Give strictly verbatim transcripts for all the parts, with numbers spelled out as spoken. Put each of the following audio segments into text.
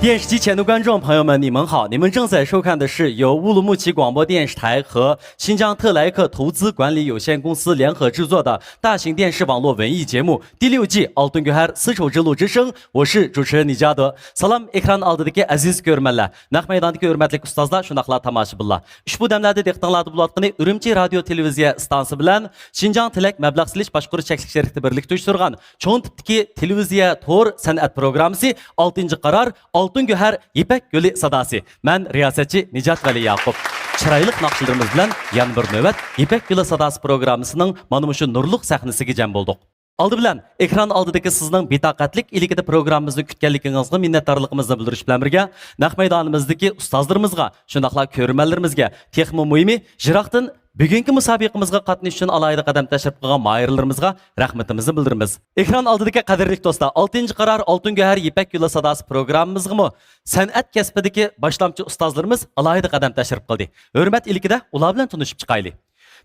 电视机前的观众朋友们，你们好！你们正在收看的是由乌鲁木齐广播电视台和新疆特莱克投资管理有限公司联合制作的大型电视网络文艺节目第六季《Altın Göher: Sıço Cılo之声》，我是主持人李嘉德。سالام، ئېكران ئالدىدىكى ئەزىز كۆرۈرمەنلەر، نەق مەيداندىكى ھۆرمەتلىك ئۇستازلار، شۇنداقلا تاماشىبىنلار. ئۇشبۇ دەملەردە دىققىتىڭلاردا بولۇۋاتقىنى ئۈرۈمچى رادىيو تېلېۋىزىيە ئىستانسىسى بىلەن شىنجاڭ تىلەك مەبلەغ سېلىش باشقۇرۇش چەكلىك شىركىتى بىرلىكتە ئۇيۇشتۇرغان چوڭ تىپتىكى تېلېۋىزىيە تور سەنئەت پروگراممىسى ئالتىنچى قارار ئالتۇن گۆھەر يىپەك گۈلى ساداسى. مەن رىياسەتچى نىجات ۋەلى ياقۇپ. چىرايلىق ناخشىلىرىمىز بىلەن يەنە بىر نۆۋەت يىپەك گۈلى ساداسى پروگراممىسىنىڭ مانا مۇشۇ نۇرلۇق سەھنىسىگە جەم بولدۇق. ئالدى بىلەن ئېكران ئالدىدىكى سىزنىڭ بىتاقەتلىك ئىلكىدە پروگراممىمىزنى كۈتكەنلىكىڭىزغا مىننەتدارلىقىمىزنى بىلدۈرۈش بىلەن بىرگە، نەق مەيدانىمىزدىكى ئۇستازلىرىمىزغا، شۇنداقلا كۆرۈرمەنلىرىمىزگە، تېخىمۇ مۇھىمى، يىراقتىن بۈگۈنكى مۇسابىقىمىزغا قاتنىشىش ئۈچۈن ئالاھىدە قەدەم تەشرىپ قىلغان ماھىرلىرىمىزغا رەھمىتىمىزنى بىلدۈرىمىز. ئېكران ئالدىدىكى قەدىرلىك دوستلار، ئالتىنچى قارار ئالتۇن گۆھەر يىپەك يولى ساداسى پروگراممىمىزغىمۇ سەنئەت كەسپىدىكى باشلامچى ئۇستازلىرىمىز ئالاھىدە قەدەم تەشرىپ قىلدى. ھۆرمەت ئىلكىدە ئۇلار بىلەن تونۇشۇپ چىقايلى.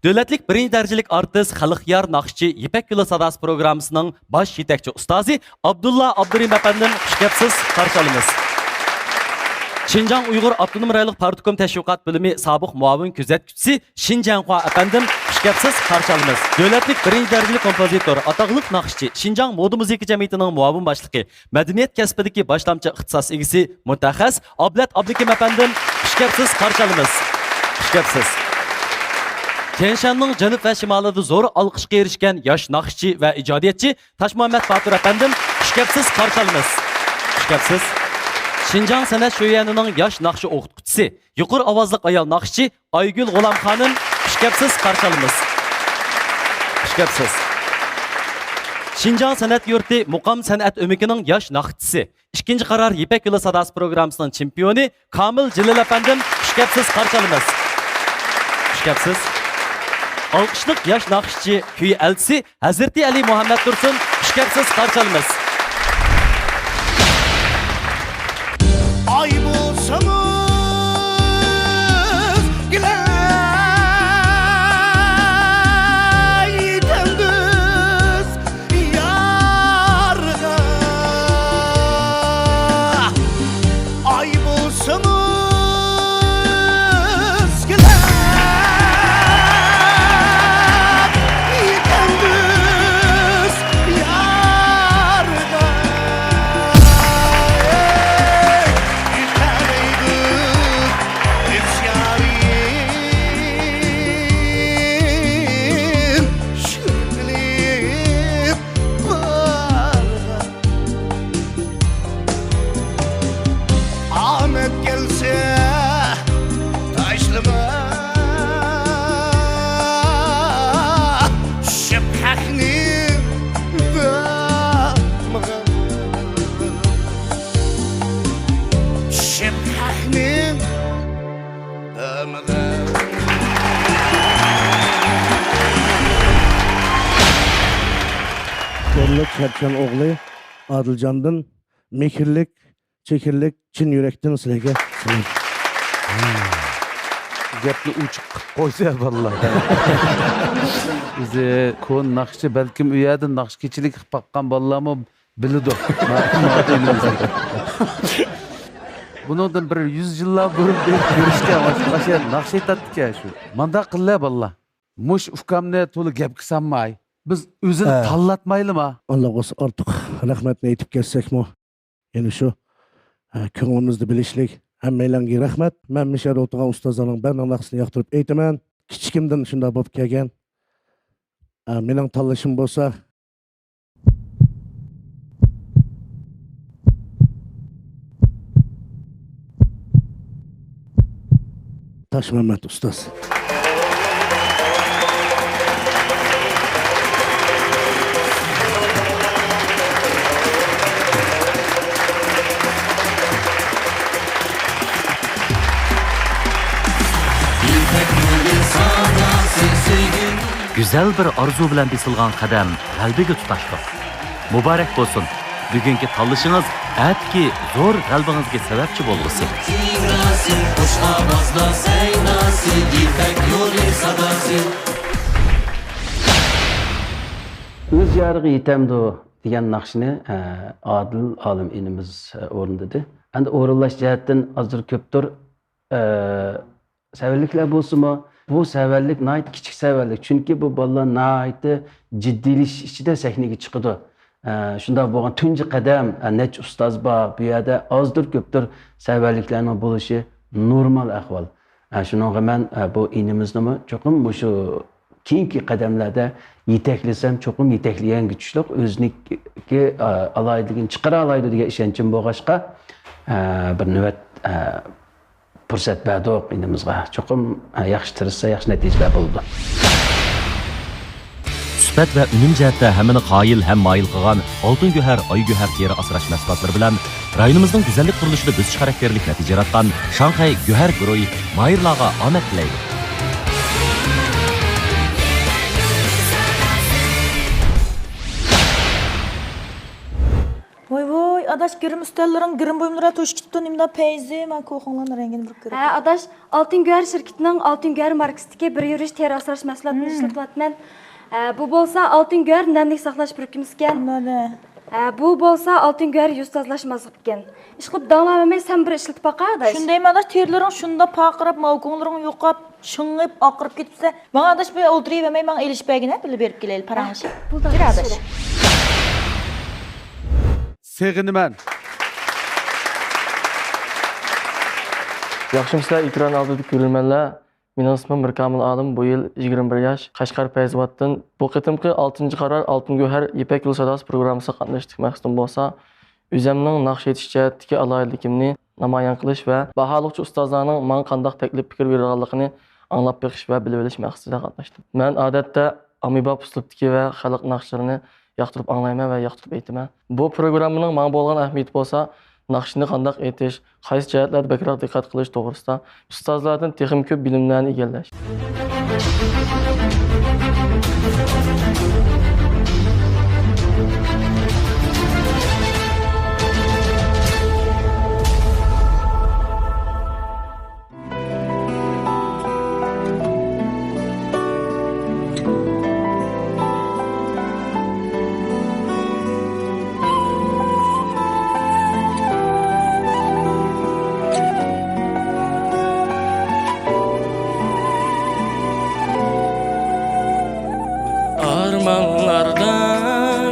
دۆلەتلىك بىرىنچى دەرىجىلىك ئارتىس، خەلقئار ناخشىچى، يىپەك يولى ساداسى پروگراممىسىنىڭ باش يېتەكچى ئۇستازى ئابدۇللا ئابدۇرېھىم ئەپەندىم، خۇش كەپسىز، قارشى ئالىمىز. شىنجاڭ ئۇيغۇر ئاپتونوم رايونلۇق پارتكوم تەشۋىقات بۆلۈمى سابىق مۇئاۋىن كۆزەتكۈچىسى شىن جيەنخۇا ئەپەندىم، خۇش كەپسىز، قارشى ئالىمىز. دۆلەتلىك بىرىنچى دەرىجىلىك كومپوزىتور، ئاتاقلىق ناخشىچى، شىنجاڭ مودا مۇزىكا جەمئىيىتىنىڭ مۇئاۋىن باشلىقى، مەدەنىيەت كەسپىدىكى باشلامچى ئىختىساس ئىگىسى، مۇتەخەسسىس ئابلەت ئابلىكىم ئەپەندىم، خۇش كەپسىز، قارشى ئالىمىز. خۇش كەپسىز. تيەنشاننىڭ جەنۇب ۋە شىمالىدا زور ئالقىشقا ئېرىشكەن ياش ناخشىچى ۋە ئىجادىيەتچى تاشمۇھەممەت باتۇر ئەپەندىم، خۇش كەپسىز، قارشى ئالىمىز. خۇش كەپسىز. شىنجاڭ سەنئەت شۆيۈەنىنىڭ ياش ناخشا ئوقۇتقۇچىسى، يۇقىرى ئاۋازلىق ئايال ناخشىچى ئايگۈل غۇلام خانىم، خۇش كەپسىز، قارشى ئالىمىز. خۇش كەپسىز. شىنجاڭ سەنئەت يۇرتى مۇقام سەنئەت ئۆمىكىنىڭ ياش ناخشىچىسى، ئىككىنچى قارار يىپەك يولى ساداسى پروگراممىسىنىڭ چېمپىيونى كامىل جېلىل ئەپەندىم، خۇش كەپسىز، قارشى ئالىمىز. خۇش كەپسىز. ئالقىشلىق ياش ناخشىچى، كۈي ئەلچىسى ھەزرىتى ئەلى مۇھەممەد تۇرسۇن، خۇش كەپسىز، قارشى ئالىمىز. ئاي بولسىڭىز گىلە يېتەمدىز يارغا. ئاي بولسىڭىز گىلە يېتەمدىز يارغا. يېتەلەيدۇ ئىختىيارىم شۈكلىپ بارغا. ئامەت كەلسە تاشلىما، چۈشۈپ ھەقنى دامغا. چۈشۈپ ھەقنى دامغا. ھۆرلۈك شادچان ئوغلى ئادىلجاندىن مېھىرلىك، چېھىرلىك، چىن يۈرەكتىن سىلەرگە سالام. گەپنى ئوچۇق قىلىپ قويسا، بالىلار. ئۆزى كونا ناخشىچى، بەلكىم ئۇ يەردە ناخشا كېچىلىك قىلىپ باققان بالىلارمۇ بىلىدۇ. بۇنىڭدىن بىر يۈز يىللار بۇرۇن بېرىپ كۆرۈشكەن، ئاشۇ ناخشا ئېيتاتتىكەن شۇ. مانداق قىللە، بالىلار. مۇش ئۇكامنى تولا گەپكە سالماي، بىز ئۆزىنى ھە. تاللاتمايلىما؟ ئاللا بولسا ئارتۇق رەھمەتنى ئېيتىپ كەتسەكمۇ، يەنە شۇ، ھە، كۆڭلىمىزدە بىلىشلىك. ھەممەيلەنگە رەھمەت. مەن مۇشۇ يەردە ئولتۇرغان ئۇستازلارنىڭ بارلىق ناخشىسىنى ياقتۇرۇپ ئېيتىمەن. كىچىكىمدىن شۇنداق بولۇپ كەلگەن. ھە، مېنىڭ تاللىشىم بولسا، تاشمەمەت ئۇستاز. گۈزەل بىر ئارزۇ بىلەن بېسىلغان قەدەم غەلىبىگە تۇتاشلىق. مۇبارەك بولسۇن! بۈگۈنكى تاللىشىڭىز ئەتىكى زور غەلىبىڭىزگە سەۋەبچى بولغۇسى. ئۆز يارىغا يېتەمدۇ دېگەن ناخشىنى، ئە، ئادىل ئالىم ئىنىمىز، ئە، ئورۇندىدى. ئەمدى ئورۇنلاش جەھەتتىن ئازدۇر كۆپتۇر، ئە، سەۋەنلىكلەر بولسىمۇ، بۇ سەۋەنلىك ناھايىتى كىچىك سەۋەنلىك. چۈنكى بۇ بالىلار ناھايىتى جىددىيلىشىش ئىچىدە سەھنىگە چىقىدۇ. ئە، شۇنداق بولغان تۇنجى قەدەم، ئە، نەچچە ئۇستاز بار، بۇ يەردە ئازدۇر كۆپتۇر سەۋەنلىكلەرنىڭ بولۇشى نورمال ئەھۋال. ئە، شۇنىڭغا مەن، ئە، بۇ ئىنىمىزنىمۇ چوقۇم مۇشۇ كېيىنكى قەدەملەردە يېتەكلىسەم، چوقۇم يېتەكلىگەنگە چۈشلۈك ئۆزىنىڭكى، ئە، ئالاھىدىلىكىنى چىقىرالايدۇ دېگەن ئىشەنچىم بولغاچقا، ئە، بىر نۆۋەت، ئە، پۇرسەت بەردۇق ئىنىمىزغا. چوقۇم، ئە، ياخشى تىرىشسا، ياخشى نەتىجىلەر بولىدۇ. سۈپەت ۋە ئۈنۈم جەھەتتە ھەممىنى قايىل ھەم مايىل قىلغان ئالتۇن گۆھەر، ئاي گۆھەر تېرە ئاسراش مەھسۇلاتلىرى بىلەن رايونىمىزنىڭ گۈزەللىك قۇرۇلۇشىدا بۆسۈش خاراكتېرلىك نەتىجە ياراتقان شاڭخەي گۆھەر گۇرۇھى ماھىرلارغا ئامەت تىلەيدۇ. ۋاي ۋاي، ئاداش، گىرىم ئۈستەللىرىڭ، گىرىم بۇيۇملىرى توشۇپ كېتىپتۇ، نېمىنداق پەيزى، مانا كوخۇڭلارنىڭ رەڭگىنى بىر كۆرۈپ. ھە، ئاداش، ئالتۇن گۆھەر شىركىتىنىڭ ئالتۇن گۆھەر ماركىسىدىكى بىر يۈرۈش تېرە ئاسراش مەھسۇلاتىنى ئىشلىتىۋاتىمەن. ھە، بۇ بولسا ئالتۇن گۆھەر نەملىك ساقلاش پۇركىمىسىكەن. ھە، بۇ بولسا ئالتۇن گۆھەر يۈز تازىلاش مازىقىكەن. ئىشقىلىپ داڭلىۋەرمەي سەن بىر ئىشلىتىپ باقاي، ئاداش. شۇندايمۇ، ئاداش، تېرىلىرىڭ شۇنداق پارقىراپ، ماۋۇ كوڭلىرىڭ يوقاپ، شىڭىپ، ئاقىرىپ كېتىپسەن. ماڭا، ئاداش، بىر ئولتۇرۇۋەرمەي، ماڭا ئېلىشىپ بەرگىنە، بىللە بېرىپ كېلەيلى، پاراڭلىشىپ. بولدى، يۈر، ئاداش. سېغىنىمەن. ياخشىمۇسىلەر، ئېكران ئالدىدىكى كۆرۈرمەنلەر؟ مېنىڭ ئىسمىم مىركامىل ئالىم، بۇ يىل يىگىرمە بىر ياش، قەشقەر پەيزىۋاتتىن. بۇ قېتىمقى ئالتىنچى قارار ئالتۇن گۆھەر يىپەك يولى ساداسى پروگراممىسىغا قاتنىشىشتىكى مەقسىتىم بولسا، ئۆزەمنىڭ ناخشا ئېيتىش جەھەتتىكى ئالاھىدىلىكىمنى نامايان قىلىش ۋە باھالىغۇچى ئۇستازلارنىڭ ماڭا قانداق تەكلىپ پىكىر بېرىدىغانلىقىنى ئاڭلاپ بېقىش ۋە بىلىۋېلىش مەقسىتىدە قاتناشتىم. مەن ئادەتتە ئاممىباب ئۇسلۇبتىكى ۋە خەلق ناخشىلىرىنى ياقتۇرۇپ ئاڭلايمەن ۋە ياقتۇرۇپ ئېيتىمەن. بۇ پروگراممىنىڭ ماڭا بولغان ئەھمىيىتى بولسا، ناخشىنى قانداق ئېيتىش، قايسى جەھەتلەردە بەكرەك دىققەت قىلىش توغرىسىدا ئۇستازلاردىن تېخىمۇ كۆپ بىلىملەرنى ئىگىلەش. ئارمانلاردا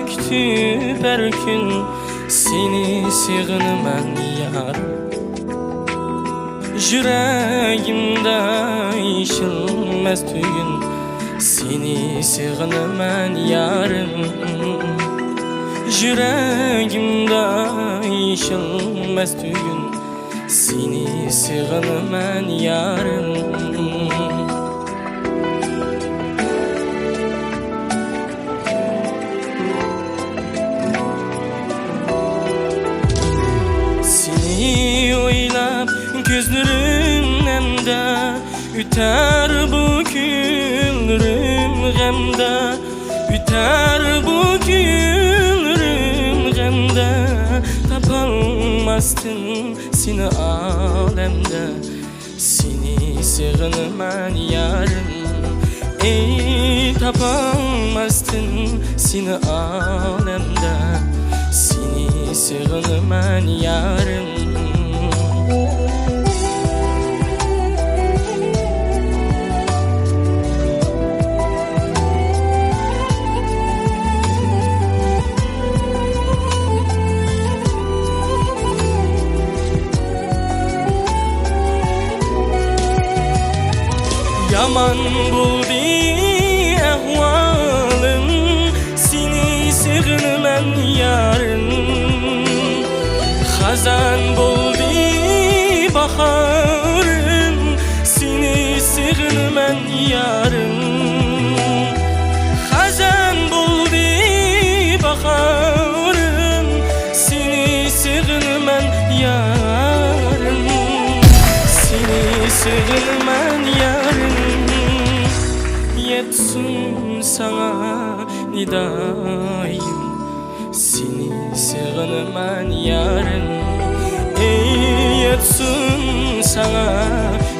كۈتۈپ ھەر كۈن سېنى سېغىنىمەن يار. يۈرەگىمدە يېشىلمەس تۈگۈن سېنى سېغىنىمەن يارىم. يۈرەگىمدە يېشىلمەس تۈگۈن سېنى سېغىنىمەن يارىم. سېنى ئويلاپ كۆزلىرىم نەمدە، ئۆتەر بۇ كۈنلىرىم غەمدە، ئۆتەر بۇ كۈنلىرىم غەمدە. تاپالماستىن سېنى ئالەمدە، سېنى سېغىنىمەن يارىم. ئەي، تاپالماستىن سېنى ئالەمدە، سېنى سېغىنىمەن يارىم. يامان بولدى ئەھۋالىم، سېنى سېغىنىمەن يارىم. خازان بولدى باھارىم، سېنى سېغىنىمەن يارىم. خازان بولدى باھارىم، سېنى سېغىنىمەن يارىم. سېنى سېغىنىمەن يارىم. يەتسۇن ساڭا نىدايىم، سېنى سېغىنىمەن يارىم. ئەي، يەتسۇن ساڭا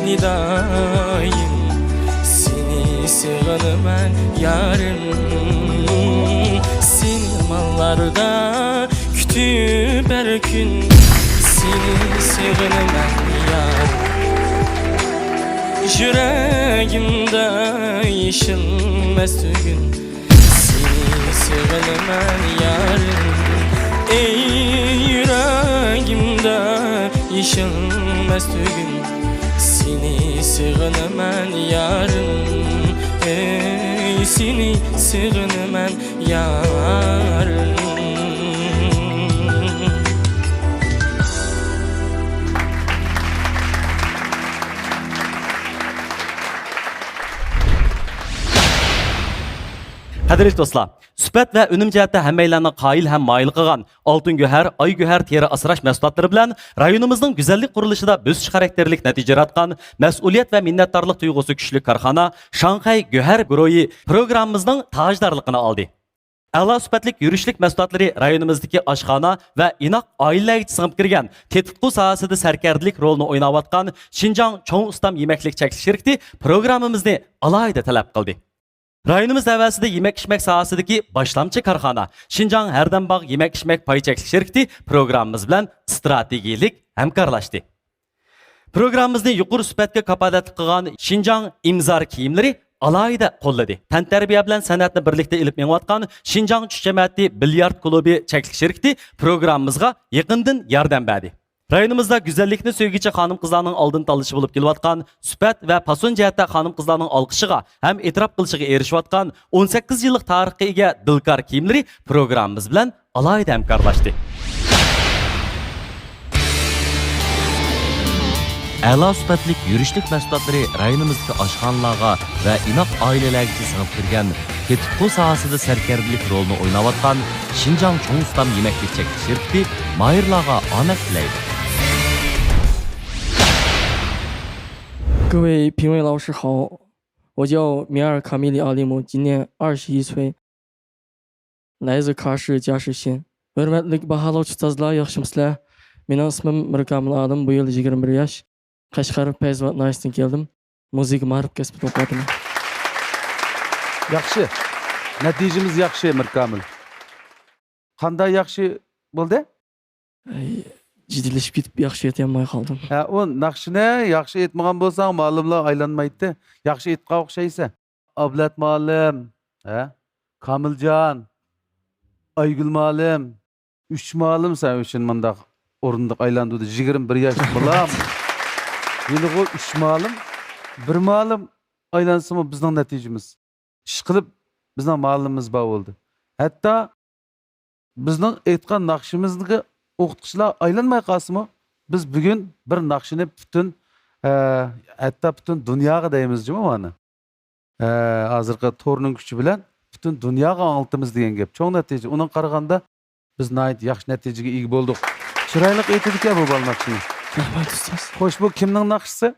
نىدايىم، سېنى سېغىنىمەن يارىم. سېنى ئارمانلاردا كۈتۈپ ھەر كۈن، سېنى سېغىنىمەن يار، يۈرەگىمدە يېشىلمەس تۈگۈن. سېنى سېغىنىمەن يارىم، ئەي يۈرەگىمدە يېشىلمەس تۈگۈن. سېنى سېغىنىمەن يارىم، ئەي سېنى سېغىنىمەن يارىم. قەدىرلىك دوستلار، سۈپەت ۋە ئۈنۈم جەھەتتە ھەممەيلەننى قايىل ھەم مايىل قىلغان ئالتۇن گۆھەر، ئاي گۆھەر تېرە ئاسراش مەھسۇلاتلىرى بىلەن رايونىمىزنىڭ گۈزەللىك قۇرۇلۇشىدا بۆسۈش خاراكتېرلىك نەتىجە ياراتقان، مەسئۇلىيەت ۋە مىننەتدارلىق تۇيغۇسى كۈچلۈك كارخانا شاڭخەي گۆھەر گۇرۇھى پروگراممىمىزنىڭ تاجدارلىقىنى ئالدى. ئەلا سۈپەتلىك يۈرۈشلۈك مەھسۇلاتلىرى رايونىمىزدىكى ئاشخانا ۋە ئىناق ئائىلىلەرگىچە سىڭىپ كىرگەن تېتىتقۇ ساھەسىدە سەركەردىلىك رولىنى ئويناۋاتقان شىنجاڭ چوڭ ئۇستام يېمەكلىك چەكلىك شىركىتى پروگراممىمىزنى ئالاھىدە تەلەپ قىلدى. رايونىمىز ھەۋەسىدە يېمەك-ئىچمەك ساھەسىدىكى باشلامچى كارخانا شىنجاڭ ھەردەمباغ يېمەك-ئىچمەك پاي چەكلىك شىركىتى پروگراممىمىز بىلەن ئىستراتېگىيەلىك ھەمكارلاشتى. پروگراممىمىزنى يۇقىرى سۈپەتكە كاپالەتلىك قىلغان شىنجاڭ ئىمزار كىيىملىرى ئالاھىدە قوللىدى. تەنتەربىيە بىلەن سەنئەتنى بىرلىكتە ئېلىپ مېڭىۋاتقان شىنجاڭ چۈش جەمەتى بىليارد كۇلۇبى چەكلىك شىركىتى پروگراممىمىزغا يېقىندىن ياردەم بەردى. رايونىمىزدا گۈزەللىكنى سۆيگۈچى خانىم-قىزلارنىڭ ئالدىن تاللىشى بولۇپ كېلىۋاتقان، سۈپەت ۋە پاسون جەھەتتە خانىم-قىزلارنىڭ ئالقىشىغا ھەم ئېتىراپ قىلىشىغا ئېرىشىۋاتقان ئون سەككىز يىللىق تارىخقا ئىگە دىلكار كىيىملىرى پروگراممىمىز بىلەن ئالاھىدە ھەمكارلاشتى. ئەلا سۈپەتلىك يۈرۈشلۈك مەھسۇلاتلىرى رايونىمىزدىكى ئاشخانىلارغا ۋە ئىناق ئائىلىلەرگىچە سىڭىپ كىرگەن تېتىتقۇ ساھەسىدە سەركەردىلىك رولىنى ئويناۋاتقان شىنجاڭ چوڭ ئۇستام يېمەكلىك چەكلىك شىركىتى ماھىرلارغا ئامەت تىلەيدۇ. 各位评委老师好，我叫米尔卡米里阿里木，今年二十一岁，来自卡什加什县。ھۆرمەتلىك باھالىغۇچى ئۇستازلار، ياخشىمۇسىلەر؟ مېنىڭ ئىسمىم مىركامىل ئادىل، بۇ يىل يىگىرمە بىر ياش. قەشقەر پەيزىۋات ناھىيەسىدىن كەلدىم. مۇزىكا مائارىپ كەسپىدە ئوقۇۋاتىمەن. ياخشى. نەتىجىمىز ياخشى، مىركامىل. قانداق ياخشى بولدى؟ ئەي، جىددىيلىشىپ كېتىپ ياخشى ئېيتالماي قالدىم. ھە، ئۇ ناخشىنى ياخشى ئېيتمىغان بولساڭ، مۇئەللىملار ئايلانمايتتى. ياخشى ئېيتقان ئوخشايسەن. ئابلەت مۇئەللىم، ھە، كامىلجان، ئايگۈل مۇئەللىم، ئۈچ مۇئەللىم سەن ئۈچۈن مۇنداق ئورۇندۇق ئايلاندۇردى. يىگىرمە بىر ياشلىق بالام. ھېلىغۇ ئۈچ مۇئەللىم، بىر مۇئەللىم ئايلانسىمۇ بىزنىڭ نەتىجىمىز. ئىشقىلىپ، بىزنىڭ مۇئەللىمىمىز بار بولدى. ھەتتا بىزنىڭ ئېيتقان ناخشىمىزنى ئوقۇتقۇچىلار ئايلانماي قالسىمۇ، بىز بۈگۈن بىر ناخشىنى پۈتۈن، ئە، ھەتتا پۈتۈن دۇنياغا دەيمىز جۇمۇ مانا. ئە، ھازىرقى تورنىڭ كۈچى بىلەن پۈتۈن دۇنياغا ئاڭلىتىمىز دېگەن گەپ. چوڭ نەتىجە. ئۇنىڭغا قارىغاندا بىز ناھايىتى ياخشى نەتىجىگە ئىگە بولدۇق. چىرايلىق ئېيتىدىكەن بۇ بالا ناخشىنى. رەھمەت، ئۇستاز. خوش، بۇ كىمنىڭ ناخشىسى؟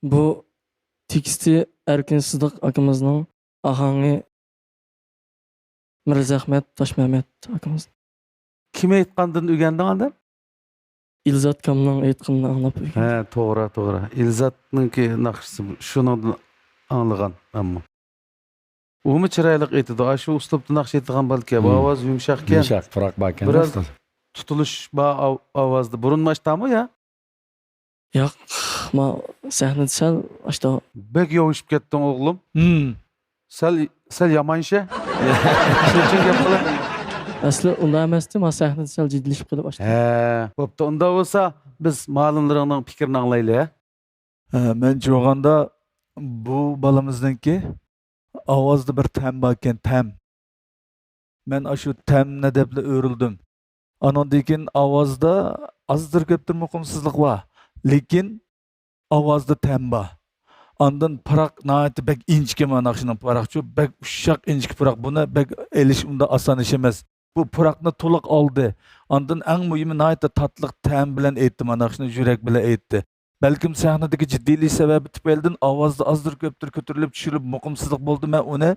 بۇ تېكىستى ئەركىن سىدىق ئاكىمىزنىڭ، ئاھاڭى مىرزەخمەت تاشمەمەت ئاكىمىز. كىم ئېيتقاندىن ئۆگەندىڭ ئاندىن؟ ئىلزات كامنىڭ ئېيتقىنىنى ئاڭلاپ ئۆگەندىم. ھە، توغرا، توغرا. ئىلزاتنىڭكى ناخشىسى بۇ. شۇنىڭدىن ئاڭلىغان ئەمما. ئۇمۇ چىرايلىق ئېيتىدۇ. ئاشۇ ئۇسلۇبتا ناخشا ئېيتىدىغان بالىكەن. بۇ ئاۋاز يۇمشاقكەن. يۇمشاق، پۇراق باركەن. بىراز تۇتۇلۇش بار ئاۋازدا. بۇرۇن ماشتامۇ يا؟ ياق، ما سەھنىدە سەل ئاشتا. بەك ياۋىشىپ كەتتىڭ ئوغلۇم. ھىم. سەل، سەل يامانشە. شۇنچە گەپ قىلىپ. ئەسلى ئۇنداق ئەمەستى، ما سەھنىدە سەل جىددىيلىشىپ قېلىپ ئاشتا. ھە، بوپتۇ. ئۇنداق بولسا بىز مۇئەللىملىرىڭنىڭ پىكرىنى ئاڭلايلى، ھە؟ ھە، مەنچە بولغاندا بۇ بالىمىزنىڭكى ئاۋازدا بىر تەم باركەن، تەم. مەن ئاشۇ تەمنى دەپلا ئۆرۈلدۈم. ئانىڭدىن كېيىن ئاۋازدا ئازدۇر كۆپتۇر مۇقىمسىزلىق بار، لېكىن ئاۋازدا تەم بار. ئاندىن پۇراق ناھايىتى بەك ئىنچىكە، مانا ناخشىنىڭ پۇراقچۇ، بەك ئۇششاق ئىنچىكە پۇراق. بۇنى بەك ئېلىش ئۇنداق ئاسان ئىش ئەمەس. بۇ پۇراقنى تولۇق ئالدى. ئاندىن ئەڭ مۇھىمى ناھايىتى تاتلىق تەم بىلەن ئېيتتى، مانا ناخشىنى يۈرەك بىلەن ئېيتتى. بەلكىم سەھنىدىكى جىددىيلىشىش سەۋەبى تۈپەيلىدىن ئاۋازدا ئازدۇر كۆپتۇر كۆتۈرۈلۈپ چۈشۈرۈلۈپ مۇقىمسىزلىق بولدى. مەن ئۇنى،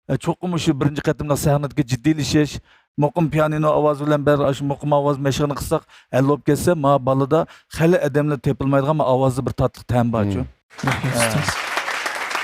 ئە، چوقۇم مۇشۇ بىرىنچى قېتىملىق سەھنىدىكى جىددىيلىشىش، مۇقىم پىيانىنو ئاۋازى بىلەن بەر-، ئاشۇ مۇقىم ئاۋاز مەشىقىنى قىلساق ھەل بولۇپ كەتسە، ما بالىدا خېلى ئادەملەر تېپىلمايدىغان ما ئاۋازدا بىر تاتلىق تەم بارچۇ. ھىم. رەھمەت، ھە. ئۇستاز.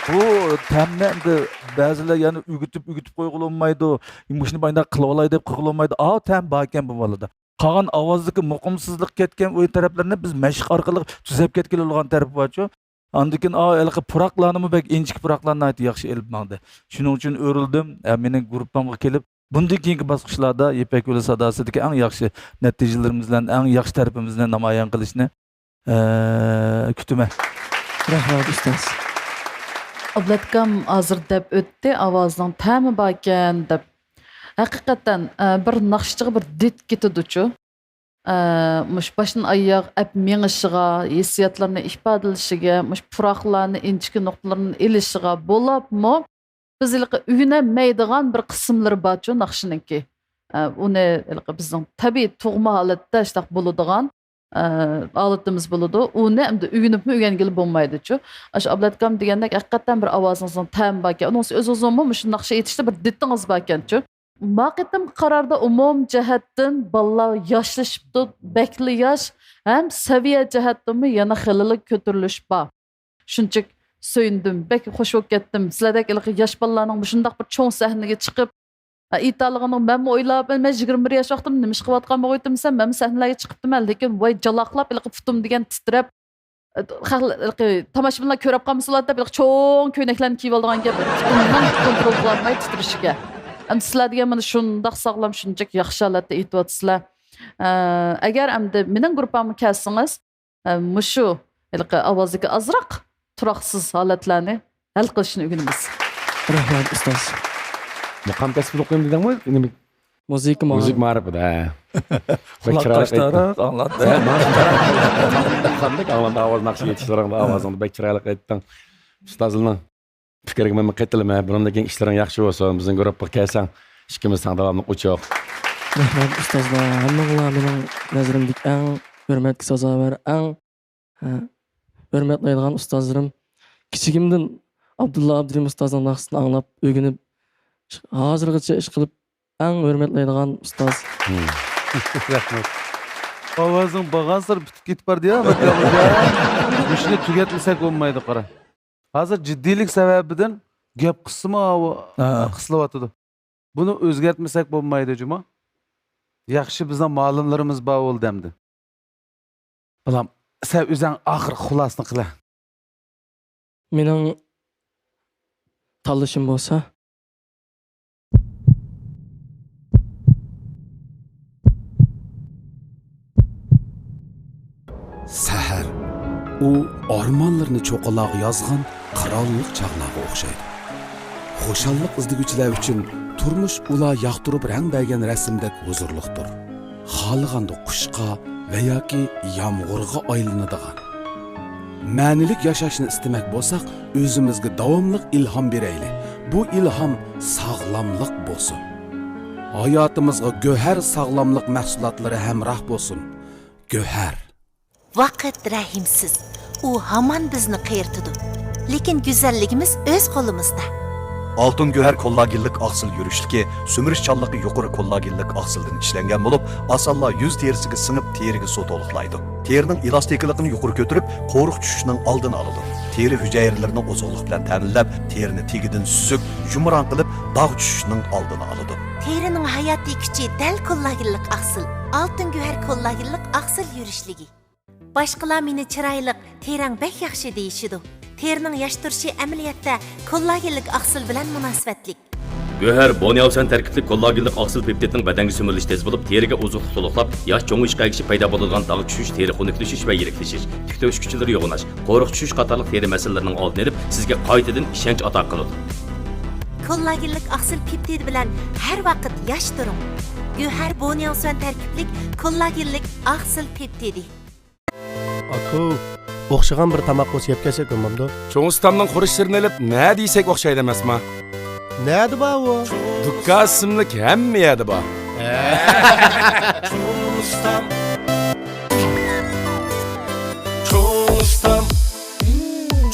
بۇ تەمنى ئەمدى بەزىلەر يەنە ئۆگىتىپ، ئۆگىتىپ قويغىلى بولمايدۇ. مۇشۇنى باينداق قىلىۋالاي دەپ قىلغىلى بولمايدۇ. ئاۋۇ تەم باركەن بۇ بالىدا. قالغان ئاۋازدىكى مۇقىمسىزلىق كەتكەن ئۇ تەرەپلىرىنى بىز مەشىق ئارقىلىق تۈزەپ كەتكىلى بولغان تەرىپى بارچۇ. ئاندىن كېيىن، ئا، ھېلىقى پۇراقلارنىمۇ بەك ئىنچىكە پۇراقلار ناھايىتى ياخشى ئېلىپ ماڭدى. شۇنىڭ ئۈچۈن ئۆرۈلدۈم. ھە، مېنىڭ گۇرۇپپامغا كېلىپ، بۇندىن كېيىنكى باسقۇچلاردا يىپەك يولى ساداسىدىكى ئەڭ ياخشى نەتىجىلىرىمىز بىلەن ئەڭ ياخشى تەرىپىمىزنى نامايان قىلىشنى، ئە، كۈتىمەن. رەھمەت، ئۇستاز. ئابلەتكام ھازىر دەپ ئۆتتى، ئاۋازنىڭ تەمى باركەن دەپ. ھەقىقەتەن، ئە، بىر ناخشىچىغا بىر دىت كېتىدۇچۇ. ئە، مۇشۇ باشتىن ئاياغ ئەپ مېڭىشىغا، ھېسسىياتلىرىنى ئىپادىلىشىگە، مۇشۇ پۇراقلارنى، ئىنچىكە نۇقتىلىرىنى ئېلىشىغا بولۇپمۇ، بىز ھېلىقى ئۆگىنەلمەيدىغان بىر قىسىملىرى بارچۇ ناخشىنىڭكى. ئە، ئۇنى ھېلىقى بىزنىڭ تەبىئىي تۇغما ھالەتتە شۇنداق بولىدىغان، ئە، ھالىتىمىز بولىدۇ. ئۇنى ئەمدى ئۆگىنىپمۇ ئۆگەنگىلى بولمايدۇچۇ. ئاشۇ ئابلەتكام دېگەندەك ھەقىقەتەن بىر ئاۋازىڭىزنىڭ تەمى باركەن. ئۇنىڭ ئۆزىڭىزمۇ مۇشۇ ناخشا ئېيتىشتا بىر دىتىڭىز باركەنچۇ. ما قېتىمقى قاراردا ئومۇمىي جەھەتتىن بالىلار ياشلىشىپتۇ، بەكلا ياش، ھەم سەۋىيە جەھەتتىنمۇ يەنە خېلىلا كۆتۈرۈلۈش بار. شۇنچىلىك سۆيۈندۈم، بەك خوش بولۇپ كەتتىم. سىلەردەك ھېلىقى ياش بالىلارنىڭ مۇشۇنداق بىر چوڭ سەھنىگە چىقىپ، ئېيتالىغىنىڭ، مەنمۇ ئويلاپ، مەن يىگىرمە بىر ياش ۋاقتىمدا نېمە ئىش قىلىۋاتقان بولغىيتتىم دېسەم، مەنمۇ سەھنىلەرگە چىقىپتىمەن، لېكىن ۋاي جالاقلاپ ھېلىقى پۇتۇم دېگەن تىترەپ، خەق-، تاماشىبىنلار كۆرۈپ قالمىسىلا دەپ، چوڭ كۆينەكلەرنى كىيىۋالىدىغان گەپ. پۇتۇمنىڭ كونترول قىلالماي تىترىشىگە. ئەمدى سىلەر دېگەن مانا شۇنداق ساغلام، شۇنچىلىك ياخشى ھالەتتە ئېيتىۋاتىسىلەر. ئە، ئەگەر ئەمدى مېنىڭ گۇرۇپپامغا كەلسىڭىز، ئە، مۇشۇ ھېلىقى ئاۋازدىكى ئازراق تۇراقسىز ھالەتلەرنى ھەل قىلىشنى ئۆگىنىمىز. رەھمەت، ئۇستاز. مۇقام تەسۋىر ئوقۇيمەن دېدىڭمۇ؟ نېمە؟ مۇزىكا مائارىپى. مۇزىكا مائارىپىدا، ھە. بەك چىرايلىق ئېيتتىڭ. ئاڭلاندى. ھە، مانا شۇنداق ئاڭلاندى، ئاۋاز ناخشا ئېيتىشلىرىڭدا ئاۋازىڭنى بەك چىرايلىق ئېيتتىڭ. ئۇستازلىنىڭ پىكرىگە مەن قېتىلىمەن. بۇنىڭدىن كېيىن ئىشلىرىڭ ياخشى بولسۇن. بىزنىڭ گۇرۇپپىغا كەلسەڭ، ئىككىمىز ساڭا داۋاملىق ئوچۇق. رەھمەت، ئۇستازلار. ھەممىڭلار مېنىڭ نەزىرىمدىكى ئەڭ ھۆرمەتكە سازاۋەر، ئەڭ ھە، ھۆرمەتلەيدىغان ئۇستازلىرىم. كىچىكىمدىن ئابدۇللا ئابدۇرېھىم ئۇستازنىڭ ناخشىسىنى ئاڭلاپ، ئۆگىنىپ، ھازىرغىچە ئىشقىلىپ ئەڭ ھۆرمەتلەيدىغان ئۇستاز. رەھمەت. ئاۋازىڭ بارغانسېرى پۈتۈپ كېتىپ بارىدۇ يا، ئەمەت يالغۇز يا. مۇشۇنى تۈگەتمىسەك بولمايدۇ، قارا. ھازىر جىددىيلىك سەۋەبىدىن گەپ قىسمۇ ھا. قىسىلىۋاتىدۇ. بۇنى ئۆزگەرتمىسەك بولمايدۇ جۇمۇ. ياخشى، بىزنىڭ مالىملىرىمىز بار بولدى ئەمدى. بالام، سەن ئۆزۈڭ ئاخىرقى خۇلاسىنى قىلە. مېنىڭ تاللىشىم بولسا. سەھەر. ئۇ ئارمانلىرىنى چوققىلارغا يازغان قىرانلىق چاغلارغا ئوخشايدۇ. خۇشاللىق ئىزدىگۈچىلەر ئۈچۈن تۇرمۇش ئۇلار ياقتۇرۇپ رەڭ بەرگەن رەسىمدەك ھۇزۇرلۇقتۇر. خالىغاندا قۇشقا ۋە ياكى يامغۇرغا ئايلىنىدىغان. مەنىلىك ياشاشنى ئىستىمەك بولساق، ئۆزىمىزگە داۋاملىق ئىلھام بېرەيلى. بۇ ئىلھام ساغلاملىق بولسۇن. ھاياتىمىزغا گۆھەر ساغلاملىق مەھسۇلاتلىرى ھەمراھ بولسۇن. گۆھەر. ۋاقىت رەھىمسىز. ئۇ ھامان بىزنى قېرىتىدۇ. لېكىن گۈزەللىكىمىز ئۆز قولىمىزدا. ئالتۇن گۆھەر كوللاگېنلىق ئاقسىل يۈرۈشلۈكى سۈمۈرۈشچانلىقى يۇقىرى كوللاگېنلىق ئاقسىلدىن ئىشلەنگەن بولۇپ، ئاسانلا يۈز تېرىسىگە سىڭىپ، تېرىگە سۇ تولۇقلايدۇ. تېرىنىڭ ئېلاستىكىلىقىنى يۇقىرى كۆتۈرۈپ، قورۇق چۈشۈشنىڭ ئالدىنى ئالىدۇ. تېرە ھۈجەيرىلىرىنى ئوزۇقلۇق بىلەن تەمىنلەپ، تېرىنى تېگىدىن سۈزۈك، يۇمران قىلىپ، داغ چۈشۈشنىڭ ئالدىنى ئالىدۇ. تېرىنىڭ ھاياتىي كۈچى دەل كوللاگېنلىق ئاقسىل. ئالتۇن گۆھەر كوللاگېنلىق ئاقسىل يۈرۈشلۈكى. باشقىلار مېنى چىرايلىق، تېرەڭ بەك ياخشى دېيىشىدۇ. تېرىنىڭ ياش تۇرۇشى ئەمەلىيەتتە كوللاگېنلىك ئاقسىل بىلەن مۇناسىۋەتلىك. گۆھەر بونياۋسەن تەركىبلىك كوللاگېنلىق ئاقسىل پېپتىدنىڭ بەدەنگە سۈمۈرۈلۈشى تېز بولۇپ، تېرىگە ئوزۇقلۇق تولۇقلاپ، ياش چوڭىيىشقا ئەگىشىپ پەيدا بولىدىغان داغ چۈشۈش، تېرە خۇنۈكلىشىش ۋە يىرىكلىشىش، تىك تۆشۈكچىلىرى يوغىناش، قورۇق چۈشۈش قاتارلىق تېرە مەسىلىلىرىنىڭ ئالدىنى ئېلىپ، سىزگە قايتىدىن ئىشەنچ ئاتا قىلىدۇ. كوللاگېنلىك ئاقسىل پېپتىدى بىلەن ھەر ۋاقىت ياش تۇرۇڭ. گۆھەر بونياۋسۈەن تەركىبلىك كوللاگېنلىك ئاقسىل پېپتىدى. ئاكۇ، ئوخشىغان بىر تاماق بولسا يەپ كەلسەك بولمامدۇ؟ چوڭ ئۇستامنىڭ خۇرۇچلىرىنى ئېلىپ نە دېسەك ئوخشايدۇ ئەمەسما؟ نەدە بار ئۇ؟ دۇكان ئىسىملىك ھەممە يەردە بار. چوڭ ئۇستام. چوڭ ئۇستام.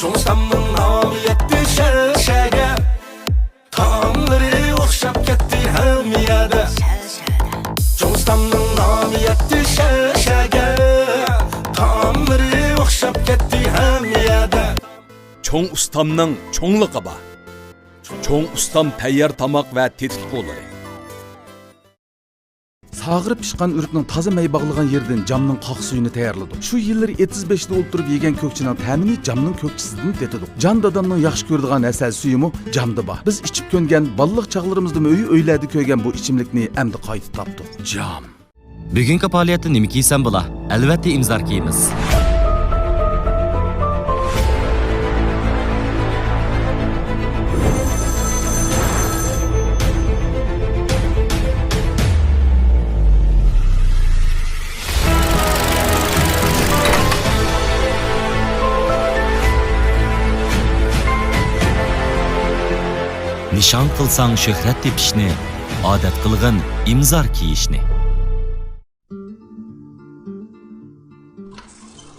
چوڭ ئۇستامنىڭ نامى يەتتى شەھەرگە. تائاملىرى ئوخشاپ كەتتى ھەممە يەردە. چوڭ ئۇستامنىڭ نامى يەتتى شەھەرگە. تائاملىرى ئوخشاپ كەتتى ھەممە يەردە. چوڭ ئۇستامنىڭ چوڭلۇقى بار. چوڭ ئۇستام تەييار تاماق ۋە تېتىتقۇلىرى. قاغىرىپ پىشقان ئۆرۈكنىڭ تازا مەي باغلىغان يېرىدىن جامنىڭ قاق سۈيىنى تەييارلىدۇق. شۇ يىللىرى ئېتىز بېشىدا ئولتۇرۇپ يېگەن كۆكچىنىڭ تەمىنى جامنىڭ كۆكچىسىدىن تېتىدۇق. جان دادامنىڭ ياخشى كۆرىدىغان ھەسەل سۈيىمۇ جامدا بار. بىز ئىچىپ كۆنگەن، بالىلىق چاغلىرىمىزدىمۇ ئۆي-ئۆيلەردە كۆرگەن بۇ ئىچىملىكنى ئەمدى قايتا تاپتۇق. جام. بۈگۈنكى پائالىيەتتە نېمە كىيسەم بولا؟ ئەلۋەتتە، ئىمزار كىيىمىز. نىشان قىلساڭ شۆھرەت تېپىشنى، ئادەت قىلغىن ئىمزار كىيىشنى.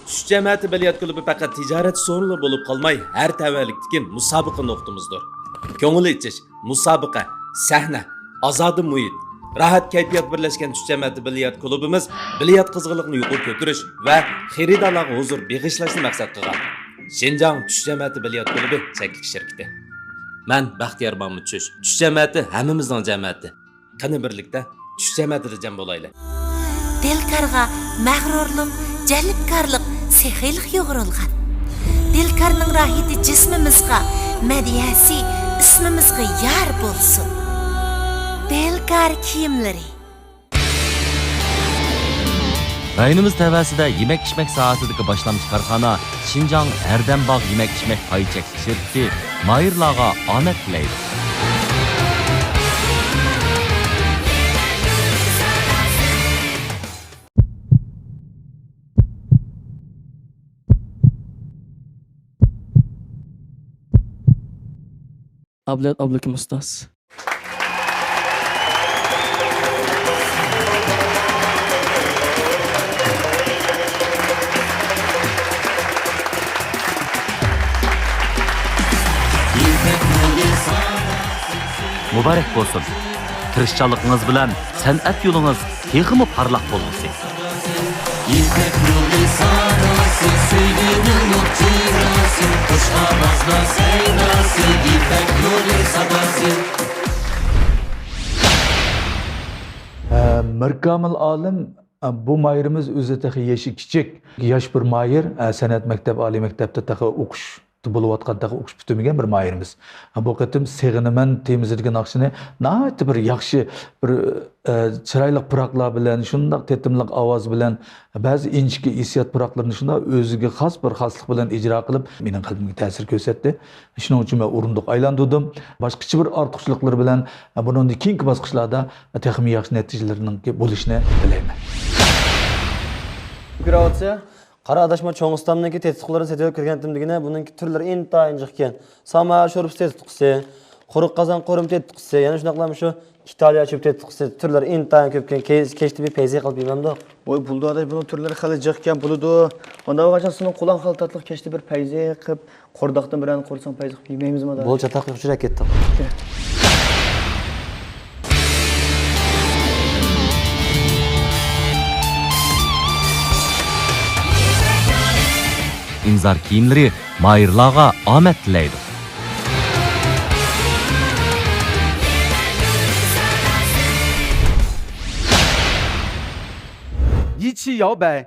چۈش جەمەتى بىليارت كۇلۇبى پەقەت تىجارەت سورۇنلىرى بولۇپ قالماي، ھەر تەۋەلىكتىكى مۇسابىقە نۇقتىمىزدۇر. كۆڭۈل ئېچىش، مۇسابىقە، سەھنە، ئازادە مۇھىت، راھەت كەيپىيات بىرلەشكەن چۈش جەمەتى بىليارت كۇلۇبىمىز بىليارت قىزغىنلىقىنى يۇقىرى كۆتۈرۈش ۋە خېرىدارلارغا ھۇزۇر بېغىشلاشنى مەقسەت قىلغان شىنجاڭ چۈش جەمەتى بىليارت كۇلۇبى چەكلىك شىركىتى. مەن بەختىيار مامۇت چۈش. چۈش جەمەتى ھەممىمىزنىڭ جەمەتى. قېنى، بىرلىكتە چۈش جەمەتىدە جەم بولايلى. دىلكارغا مەغرۇرلۇق، جەلپكارلىق، سېخىيلىق يۇغۇرۇلغان. دىلكارنىڭ راھىتى جىسمىمىزغا، مەدھىيەسى ئىسمىمىزغا يار بولسۇن. دىلكار كىيىملىرى. رايونىمىز تەۋەسىدە يېمەك-ئىچمەك ساھەسىدىكى باشلامچى كارخانا شىنجاڭ ھەردەم باغ يېمەك-ئىچمەك پاي چەكلىك شىركىتى ماھىرلارغا ئامەت تىلەيدۇ. ئابلەت ئابلىكىم ئۇستاز. مۇبارەك بولسۇن! تىرىشچانلىقىڭىز بىلەن سەنئەت يولىڭىز تېخىمۇ پارلاق بولغۇسى! يىپەك يولى ساداسى، سۆيگۈنىڭ نۇر چىراسى، خۇش ئاۋازلار سەيداسى، يىپەك يولى ساداسى. ئە، مىركامىل ئالىم، ئە، بۇ ماھىرىمىز ئۆزى تېخى يېشى كىچىك، ياش بىر ماھىر، ئە، سەنئەت مەكتەپ، ئالىي مەكتەپتە تېخى ئوقۇش بولۇۋاتقان، تېخى ئوقۇش پۈتتۈرمىگەن بىر ماھىرىمىز. بۇ قېتىم سېغىنىمەن تېمىسىدىكى ناخشىنى ناھايىتى بىر ياخشى، بىر، ئە، چىرايلىق پۇراقلار بىلەن، شۇنداق تېتىملىق ئاۋاز بىلەن، بەزى ئىنچىكە ھېسسىيات پۇراقلىرىنى شۇنداق ئۆزىگە خاس بىر خاسلىق بىلەن ئىجرا قىلىپ، مېنىڭ قەلبىمگە تەسىر كۆرسەتتى. شۇنىڭ ئۈچۈن مەن ئورۇندۇق ئايلاندۇردۇم. باشقىچە بىر ئارتۇقچىلىقلىرى بىلەن، ئە، بۇنىڭدىن كېيىنكى باسقۇچلاردا تېخىمۇ ياخشى نەتىجىلەرنىڭكى بولۇشىنى تىلەيمەن. كۆرۈۋاتسا، قارا ئاداش، ما چوڭ ئۇستامنىڭكى تېتىتقۇلىرىنى سېتىۋېلىپ كىرگەنتىم دېگىنە، بۇنىڭكى تۈرلىرى ئىنتايىن جىقكەن. سامار شورپىسى تېتىتقۇسى، قۇرۇق قازان قورۇما تېتىتقۇسى، يەنە شۇنداقلا شۇ ئىتالىيە چۆپ تېتىتقۇسى تۈرلىرى ئىنتايىن كۆپكەن. كەي-، كەچتە بىر پەيزى قىلىپ يېمەمدۇق؟ ۋاي، بولىدۇ ئاداش، بۇنىڭ تۈرلىرى خېلى جىقكەن، بولىدۇ. ئۇنداق بولغاچقا سېنىڭ قولۇڭ خېلى تاتلىق، كەچتە بىر پەيزى قىلىپ، قورداقتىن بىرەرنى قورساڭ پەيزى قىلىپ يېمەيمىزمۇ ئاداش؟ بولدى، چاتاق يوق، چۈشۈرۈپ كەتتۇق. ئىمزار كىيىملىرى ماھىرلارغا ئامەت تىلەيدۇ. يىچى ياۋبەي.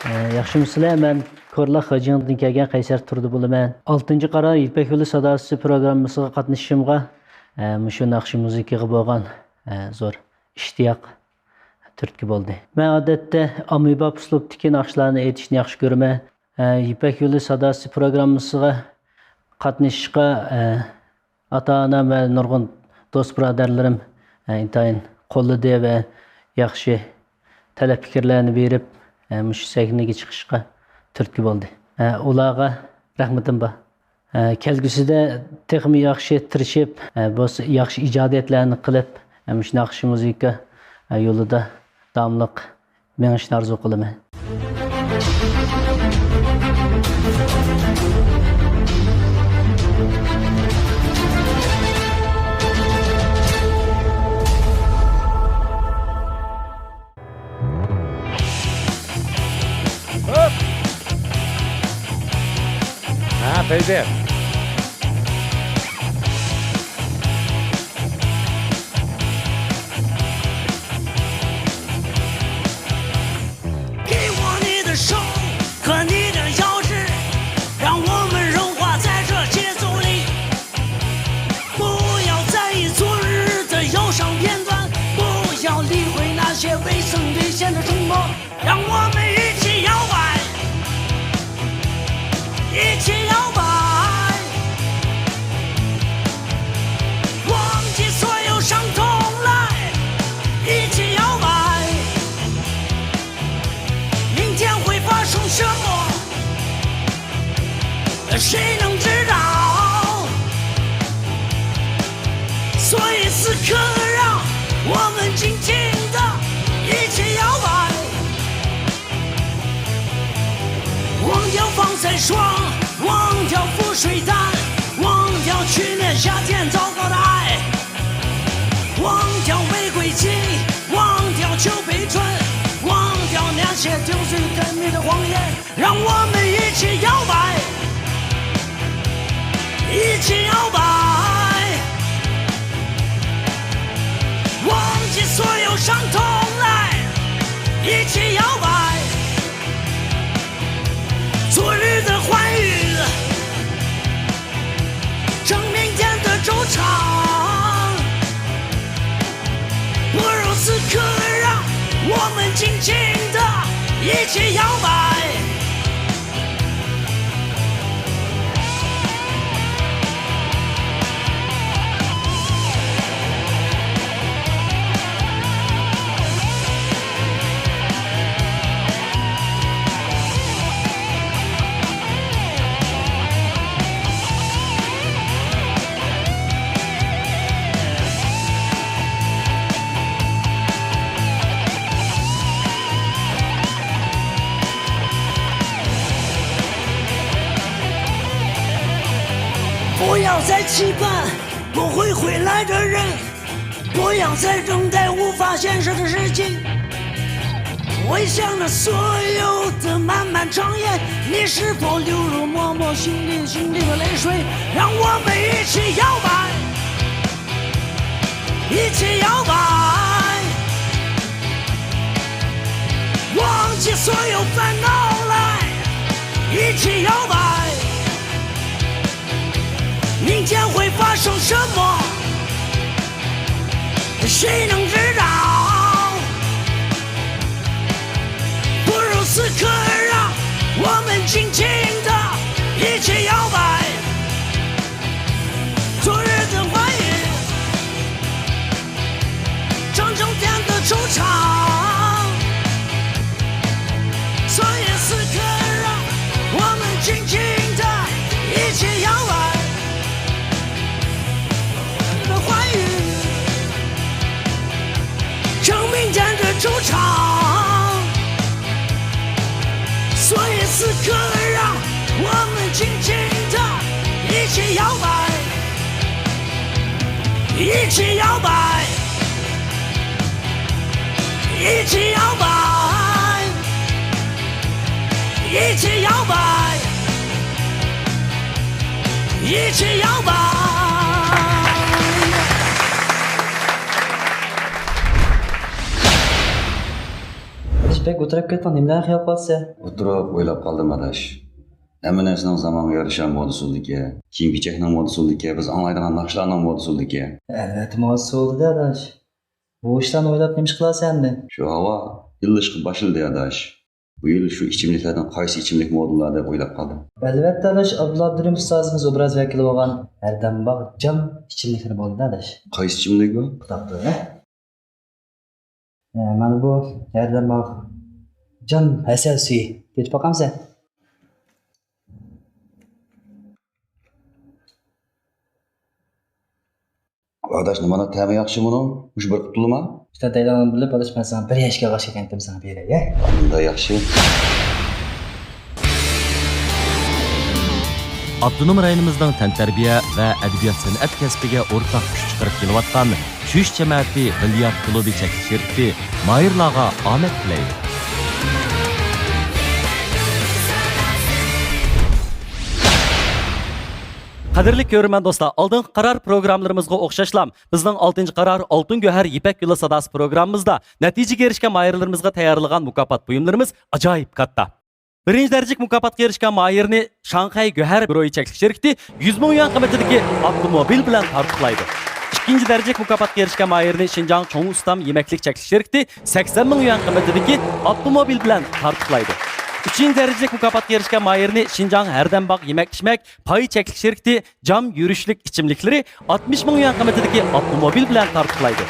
ئە، ياخشىمۇسىلەر؟ مەن كورلا خېجىڭدىن كەلگەن قەيسەر تۇردى بولىمەن. ئالتىنچى قارا يىپەك يولى ساداسى پروگراممىسىغا قاتنىشىشىمغا، ئە، مۇشۇ ناخشا مۇزىكىغا بولغان، ئە، زور ئىشتىياق تۈرتكە بولدى. مەن ئادەتتە ئاممىباب ئۇسلۇبتىكى ناخشىلارنى ئېيتىشنى ياخشى كۆرىمەن. ئە، يىپەك يولى ساداسى پروگراممىسىغا قاتنىشىشقا، ئە، ئاتا-ئانام ۋە نۇرغۇن دوست-بۇرادەرلىرىم، ئە، ئىنتايىن قوللىدى ۋە ياخشى تەلەپ پىكىرلەرنى بېرىپ، ئە، مۇشۇ سەھنىگە چىقىشقا تۈرتكە بولدى. ئە، ئۇلارغا رەھمىتىم بار. ئە، كەلگۈسىدە تېخىمۇ ياخشى تىرىشىپ، ئە، بولسا ياخشى ئىجادىيەتلەرنى قىلىپ، ئە، مۇشۇ ناخشا مۇزىكا، ئە، يولىدا داۋاملىق مېڭىشنى ئارزۇ قىلىمەن. ھە، پەيزى. 手和你的腰肢，让我们融化在这节奏里。不要在意昨日的忧伤片段，不要理会那些未曾兑现的承诺，让我们一起摇摆，一起摇摆，忘记所有伤痛来，一起摇摆。 明天会发生什么？谁能知道？所以此刻，让我们静静地一起摇摆，忘掉防晒霜，忘掉覆水单，忘掉去年夏天糟糕的爱。 忘掉玫瑰金，忘掉酒杯唇，忘掉那些丢失的你的谎言，让我们一起摇摆，一起摇摆，忘记所有伤痛来，一起摇摆，昨日的欢愉。 证明天的惆怅。不如此刻，让我们静静地一起摇摆。 不要再期盼不会回来的人，不要再等待无法现实的事情。回想那所有的漫漫长夜，你是否流入默默心里心里的泪水？让我们一起摇摆，一起摇摆，忘记所有烦恼来，一起摇摆。 明天会发生什么？谁能知道？不如此刻，让我们静静地一起摇摆。昨日的欢愉， 整整天的惆怅。所以此刻，让我们静静地一起摇摆。的欢愉，证明天的惆怅。所以此刻，让我们静静地一起摇摆。 一起摇摆，一起摇摆，一起摇摆，一起摇摆。 ئاداش، بەك ئولتۇرۇپ كەتتىڭ، نېمىلەرنى خىيال قىلىۋاتىسەن؟ ئولتۇرۇپ ئويلاپ قالدىم، ئاداش. ھەممە نەرسىنىڭ زامانغا يارىشا مودىسى بولىدىكەن. كىيىم-كېچەكنىڭ مودىسى بولىدىكەن. بىز ئاڭلايدىغان ناخشىلارنىڭ مودىسى بولىدىكەن. ئەلۋەتتە، مودىسى بولىدۇ-دە، ئاداش. بۇ ئىشلارنى ئويلاپ نېمە ئىش قىلارسەن ئەمدى؟ شۇ ھاۋا يىللىشقا باشلىدى، ئاداش. بۇ يىل شۇ ئىچىملىكلەردىن قايسى ئىچىملىك مودېللار دەپ ئويلاپ قالدىم. ئەلۋەتتە، ئاداش، ئابدۇللا ئابدۇرېھىم ئۇستازىمىز ئوبراز ۋەكىلى بولغان ھەردەمباغ جام ئىچىملىكلىرى بولىدۇ، ئاداش. قايسى ئىچىملىك ئۇ؟ قۇتاقتۇر، ھە؟ ھە، مانا بۇ ھەردەمباغ جام ھەسەل سۈيى. تېتىپ باقامسەن؟ ئاداش، نېمانداق تەمى ياخشى بۇنىڭ؟ مۇشۇ بىر قۇتۇلما؟ ئۇستا دەيدىغان بىلىپ، ئاداش، مەن ساڭا بىر ياشكا ئالغاچ كەلگەنتىم، ساڭا بېرەي، ھە؟ ئۇنداق ياخشى. ئاپتونوم رايونىمىزنىڭ تەنتەربىيە ۋە ئەدەبىيات سەنئەت كەسپىگە ئورتاق كۈچ چىقىرىپ كېلىۋاتقان شۈش جەمەتى بىليارد كۇلۇبى چەكلىك شىركىتى ماھىرلارغا ئامەت تىلەيدۇ. قەدىرلىك كۆرۈرمەن دوستلار، ئالدىنقى قارار پروگراممىلىرىمىزغا ئوخشاشلا، بىزنىڭ ئالتىنچى قارار ئالتۇن گۆھەر يىپەك يولى ساداسى پروگراممىمىزدا نەتىجىگە ئېرىشكەن ماھىرلىرىمىزغا تەييارلىغان مۇكاپات بۇيۇملىرىمىز ئاجايىپ كاتتا. بىرىنچى دەرىجىلىك مۇكاپاتقا ئېرىشكەن ماھىرنى شاڭخەي گۆھەر گۇرۇھى چەكلىك شىركىتى يۈز مىڭ يۈەن قىممىتىدىكى ئاپتوموبىل بىلەن تارتۇقلايدۇ. ئىككىنچى دەرىجىلىك مۇكاپاتقا ئېرىشكەن ماھىرنى شىنجاڭ چوڭ ئۇستام يېمەكلىك چەكلىك شىركىتى سەكسەن مىڭ يۈەن قىممىتىدىكى ئاپتوموبىل بىلەن تارتۇقلايدۇ. ئۈچىنچى دەرىجىلىك مۇكاپاتقا ئېرىشكەن ماھىرنى شىنجاڭ ھەردەم باغ يېمەك ئىچمەك پاي چەكلىك شىركىتى جام يۈرۈشلۈك ئىچىملىكلىرى ئاتمىش مىڭ يۈەن قىممىتىدىكى ئاپتوموبىل بىلەن تارتۇقلايدۇ.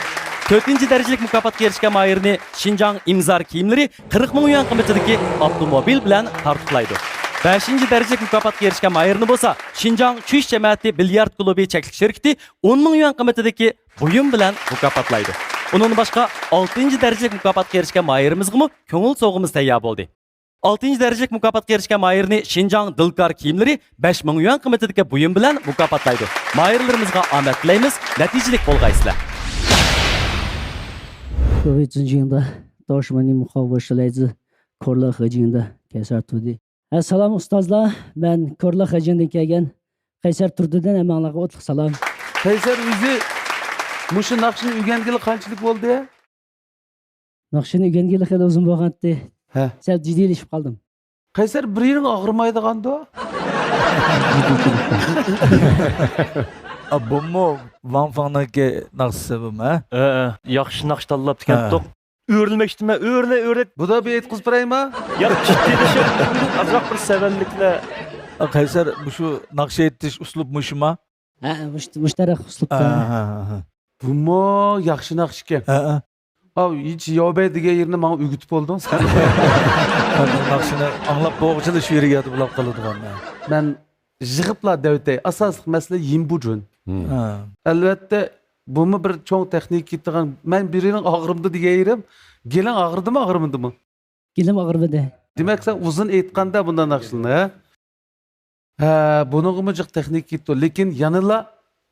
تۆتىنچى دەرىجىلىك مۇكاپاتقا ئېرىشكەن ماھىرنى شىنجاڭ ئىمزار كىيىملىرى قىرىق مىڭ يۈەن قىممىتىدىكى ئاپتوموبىل بىلەن تارتۇقلايدۇ. بەشىنچى دەرىجىلىك مۇكاپاتقا ئېرىشكەن ماھىرنى بولسا شىنجاڭ چۈش جەمەتى بىليارد كۇلۇبى چەكلىك شىركىتى ئون مىڭ يۈەن قىممىتىدىكى بۇيۇم بىلەن مۇكاپاتلايدۇ. ئۇنىڭدىن باشقا، ئالتىنچى دەرىجىلىك مۇكاپاتقا ئېرىشكەن ماھىرىمىزغىمۇ كۆڭۈل سوۋغىمىز تەييار بولدى. ئالتىنچى دەرىجىلىك مۇكاپاتقا ئېرىشكەن ماھىرنى شىنجاڭ دىلكار كىيىملىرى بەش مىڭ يۈەن قىممىتىدىكى بۇيۇم بىلەن مۇكاپاتلايدۇ. ماھىرلىرىمىزغا ئامەت تىلەيمىز، نەتىجىلىك بولغايسىلەر. 各位尊敬的道士们，你们好，我是来自科勒河间的凯撒徒弟。 ئەسسالام ئۇستازلار، مەن كورلا خەجەندىن كەلگەن قەيسەر تۇردىدىن، ھەممەڭلارغا ئوتلۇق سالام. قەيسەر ئۆزى مۇشۇ ناخشىنى ئۆگەنگىلى قانچىلىك بولدى؟ ناخشىنى ئۆگەنگىلى خېلى ئۇزۇن بولغانتى. ھە. سەل جىددىيلىشىپ قالدىم. قەيسەر، بىر يېرىڭ ئاغرىمايدىغاندۇ؟ ئا، بۇمۇ ۋاڭ فاڭنىڭكى ناخشىسى بۇمۇ، ھە؟ ھە، ھە. ياخشى ناخشا تاللاپتىكەنتۇق. ھە. ئۆرلىمەكچىدىمەن، ئۆرلە، ئۆرلە. بۇدا بىر ئېيتقۇزۇپ بېرەيما؟ ياق، جىددىيلىشىپ، ئازراق بىر سەۋەنلىكلەر. قەيسەر، مۇشۇ ناخشا ئېيتىش ئۇسلۇب مۇشۇما؟ ھە، مۇشت-، مۇشتەرەك ئۇسلۇبتا. ھە، ھە، ھە، ھە. بۇمۇ ياخشى ناخشىكەن. ھە، ھە. ئاۋ، ھېچ ياۋبەي دېگەن يېرىنى ماڭا ئۆگىتىپ بولدۇڭ سەن. مەن بۇ ناخشىنى ئاڭلاپ بولغۇچىلا شۇ يەرگە يادىملاپ قالىدىغان. مەن يىغىپلا دەۋېتەي، ئاساسلىق مەسىلە يىمبۇجۈن. ھە. ئەلۋەتتە، بۇمۇ بىر چوڭ تېخنىكا كېتىدىغان. مەن بىرىنىڭ ئاغرىمدۇ دېگەن يېرىم، گېلىڭ ئاغرىدىمۇ، ئاغرىمىدىمۇ؟ گېلىم ئاغرىمىدى. دېمەك، سەن ئۇزۇن ئېيتقاندا بۇنداق ناخشىلارنى، ھە؟ ھە، بۇنىڭغىمۇ جىق تېخنىكا كېتىدۇ. لېكىن يەنىلا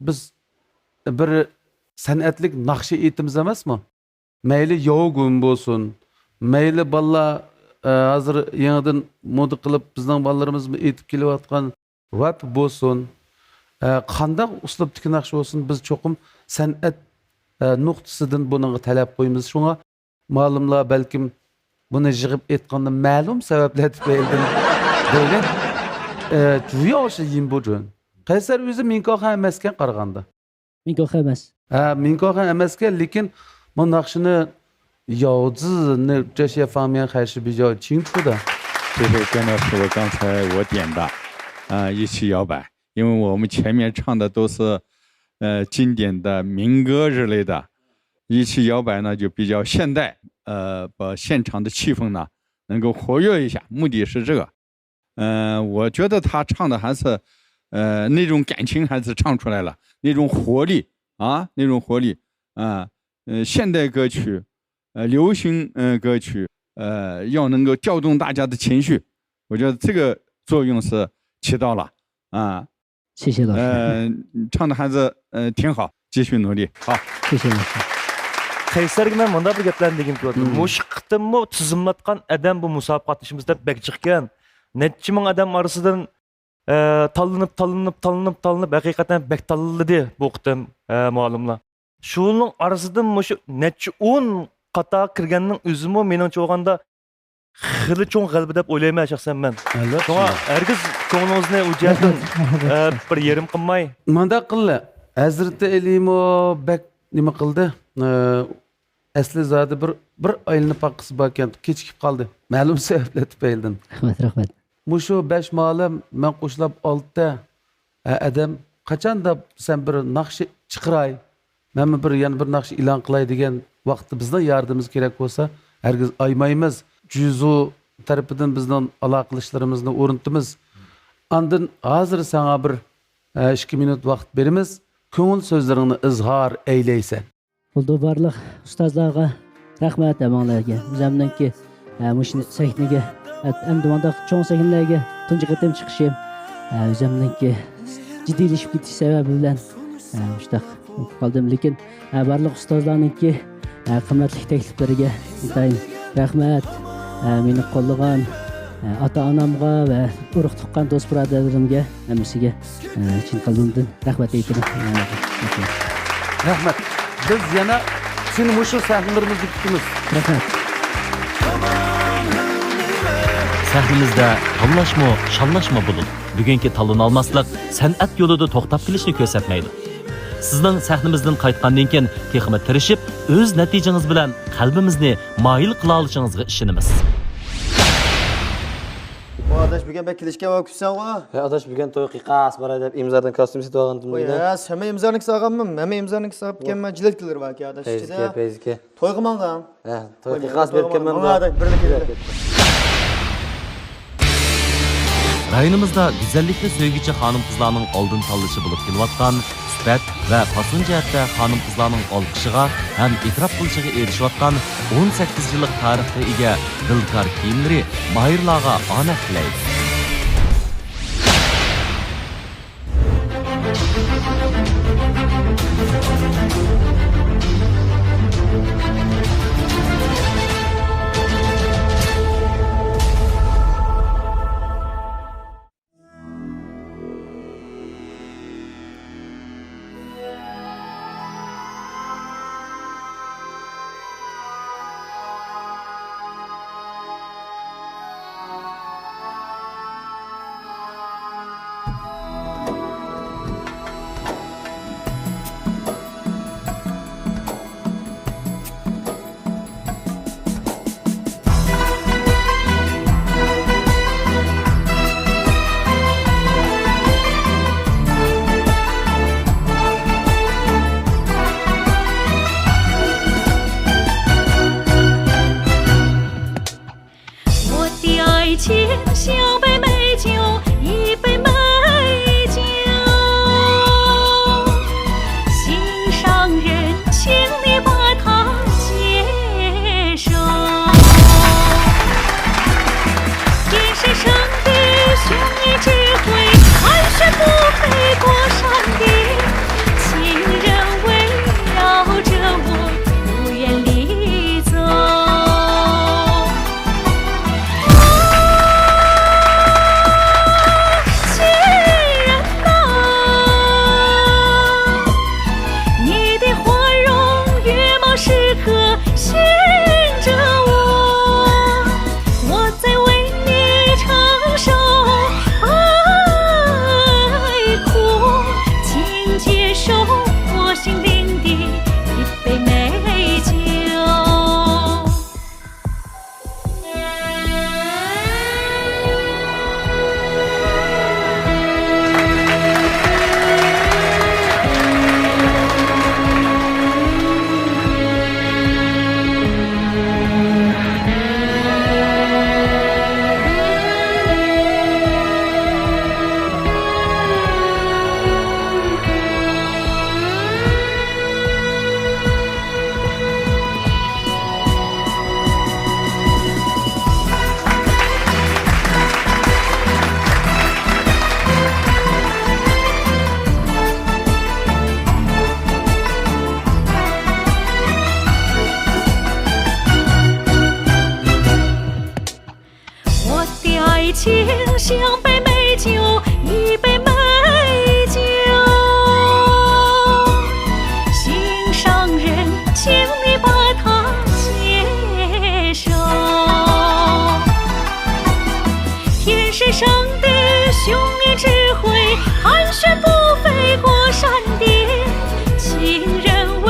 بىز بىر سەنئەتلىك ناخشا ئېيتىمىز ئەمەسمۇ؟ مەيلى ياۋگۈن بولسۇن، مەيلى بالىلار، ئە، ھازىر يېڭىدىن مودا قىلىپ بىزنىڭ بالىلىرىمىزمۇ ئېيتىپ كېلىۋاتقان ۋەپ بولسۇن، ئە، قانداق ئۇسلۇبتىكى ناخشا بولسۇن، بىز چوقۇم سەنئەت، ئە، نۇقتىسىدىن بۇنىڭغا تەلەپ قويىمىز. شۇڭا مالۇملار بەلكىم بۇنى يىغىپ ئېيتقاندا مەلۇم سەۋەبلەر تۈپەيلىدىن دەيلى. ئە، جۇياۋشى يىمبۇجۈن. قەيسەر ئۆزى مىڭكوخەن ئەمەسكەن قارىغاندا. مىڭكوخەن ئەمەس. ھە، مىڭكوخەن ئەمەسكەن، لېكىن بۇ ناخشىنى 咬字那这些方面还是比较清楚的。这首歌呢，是我刚才我点的，啊，一曲摇摆，因为我们前面唱的都是，呃，经典的民歌之类的，一曲摇摆呢就比较现代，呃，把现场的气氛呢能够活跃一下，目的是这个。 呃，我觉得他唱的还是，呃，那种感情还是唱出来了，那种活力啊，那种活力啊，呃，现代歌曲，呃，流行，呃，歌曲，呃，要能够调动大家的情绪，我觉得这个作用是起到了啊。谢谢老师。呃，唱的还是，呃，挺好，继续努力，好。谢谢老师。 قەيسەرگە مەن مۇنداق بىر گەپلەرنى دېگۈم كېلىۋاتىدۇ. مۇشۇ قېتىممۇ تىزىملاتقان ئادەم بۇ مۇسابىقە قاتنىشىمىز دەپ بەك جىقكەن. نەچچە مىڭ ئادەم ئارىسىدىن، ئە، تاللىنىپ، تاللىنىپ، تاللىنىپ، تاللىنىپ، ھەقىقەتەن بەك تاللىدى بۇ قېتىم، ئە، مۇئەللىملار. شۇنىڭ ئارىسىدىن مۇشۇ نەچچە ئون قاتارغا كىرگەننىڭ ئۆزىمۇ مېنىڭچە بولغاندا خېلى چوڭ غەلىبە دەپ ئويلايمەن شەخسەن مەن. ئەلۋەتتە. شۇڭا ھەرگىز كۆڭلىڭىزنى ئۇ جەھەتتىن، ئە، بىر يېرىم قىلماي. مۇنداق قىللى، ھەزرىتى ئەلىمۇ بەك نېمە قىلدى؟ ئە، ئەسلى زادى بىر، بىر ئايلىنىپ باققۇسى باركەن، كېچىكىپ قالدى. مەلۇم سەۋەبلەر تۈپەيلىدىن. رەھمەت، رەھمەت. مۇشۇ بەش مۇئەللىم، مەن قوشۇلاپ ئالتە، ھە، ئادەم، قاچاندا سەن بىر ناخشا چىقىراي، مەنمۇ بىر، يەنە بىر ناخشا ئېلان قىلاي دېگەن ۋاقىتتا بىزنىڭ ياردىمىمىز كېرەك بولسا، ھەرگىز ئايىمايمىز. جۈزۇ تەرىپىدىن بىزنىڭ ئالاقىلىشىشلىرىمىزنى ئورنىتىمىز. ئاندىن ھازىر ساڭا بىر، ھە، ئىككى مىنۇت ۋاقىت بېرىمىز. كۆڭۈل سۆزلىرىڭنى ئىزھار ئەيلەيسەن. بولدى، بارلىق ئۇستازلارغا رەھمەت ھەممىڭلارگە. ئۆزۈمنىڭكى، ئە، مۇشۇ سەھنىگە، ئە، ئەمدى مۇنداق چوڭ سەھنىلەرگە تۇنجى قېتىم چىقىشىم. ئە، ئۆزۈمنىڭكى جىددىيلىشىپ كېتىش سەۋەبى بىلەن، ئە، مۇشۇنداق بولۇپ قالدىم. لېكىن، ئە، بارلىق ئۇستازلارنىڭكى، ئە، قىممەتلىك تەكلىپلىرىگە ئىنتايىن رەھمەت. ئە، مېنى قوللىغان، ئە، ئاتا-ئانامغا ۋە ئۇرۇق-تۇغقان، دوست-بۇرادەرلىرىمگە ھەممىسىگە، ئە، چىن قەلبىمدىن رەھمەت ئېيتىمەن. رەھمەت. بىز يەنە سېنى مۇشۇ سەھنىلىرىمىزدە كۈتىمىز. رەھمەت. سەھنىمىزدە تاللاشمۇ، شاللاشمۇ بولىدۇ. بۈگۈنكى تاللىنالماسلىق سەنئەت يولىدا توختاپ قېلىشنى كۆرسەتمەيدۇ. سىزنىڭ سەھنىمىزدىن قايتقاندىن كېيىن تېخىمۇ تىرىشىپ، ئۆز نەتىجىڭىز بىلەن قەلبىمىزنى مايىل قىلالىشىڭىزغا ئىشىنىمىز. ۋاي ئاداش، بۈگۈن بەك كېلىشكەن بولۇپ كېتىپسەنغۇ؟ ھە ئاداش، بۈگۈن توي قىيقاس باراي دەپ ئىمزادىن كاستيۇم سېتىۋالغانتىم. ۋاي دېدى. ھە، ھەممە ئىمزانىڭ سالغانمۇ؟ ھەممە ئىمزانىڭ سالغان ئىكەنمەن، جىلەتكىلىرى باركەن ئاداش ئىچىدە. پەيزىكە، پەيزىكە. تويغا ماڭغان. ھە، توي قىيقاس بېرىپ كەلمەمدۇ؟ ماڭا ئاداش، بىرگە كېلەيلى. رايونىمىزدا گۈزەللىكنى سۆيگۈچى خانىم-قىزلارنىڭ ئالدىن تاللىشى بولۇپ كېلىۋاتقان سۈپەت ۋە پاسون جەھەتتە خانىم-قىزلارنىڭ ئالقىشىغا ھەم ئېتىراپ قىلىشىغا ئېرىشىۋاتقان ئون سەككىز يىللىق تارىخقا ئىگە دىلكار كىيىملىرى ماھىرلارغا ئامەت تىلەيمىز. 我的爱情像杯美酒，一杯美酒，心上人，请你把它接受。天使上的雄鹰只会盘旋，不飞过山顶。情人围绕着我，不愿离走。 啊，情人啊，你的花容月貌时刻吸引着我，我在为你承受哀苦，请接受我心灵的一杯美酒。 我的爱情像杯美酒，一杯美酒，心上人，请你把它接受。天使上的雄鹰只会盘旋，不飞过山顶，情人围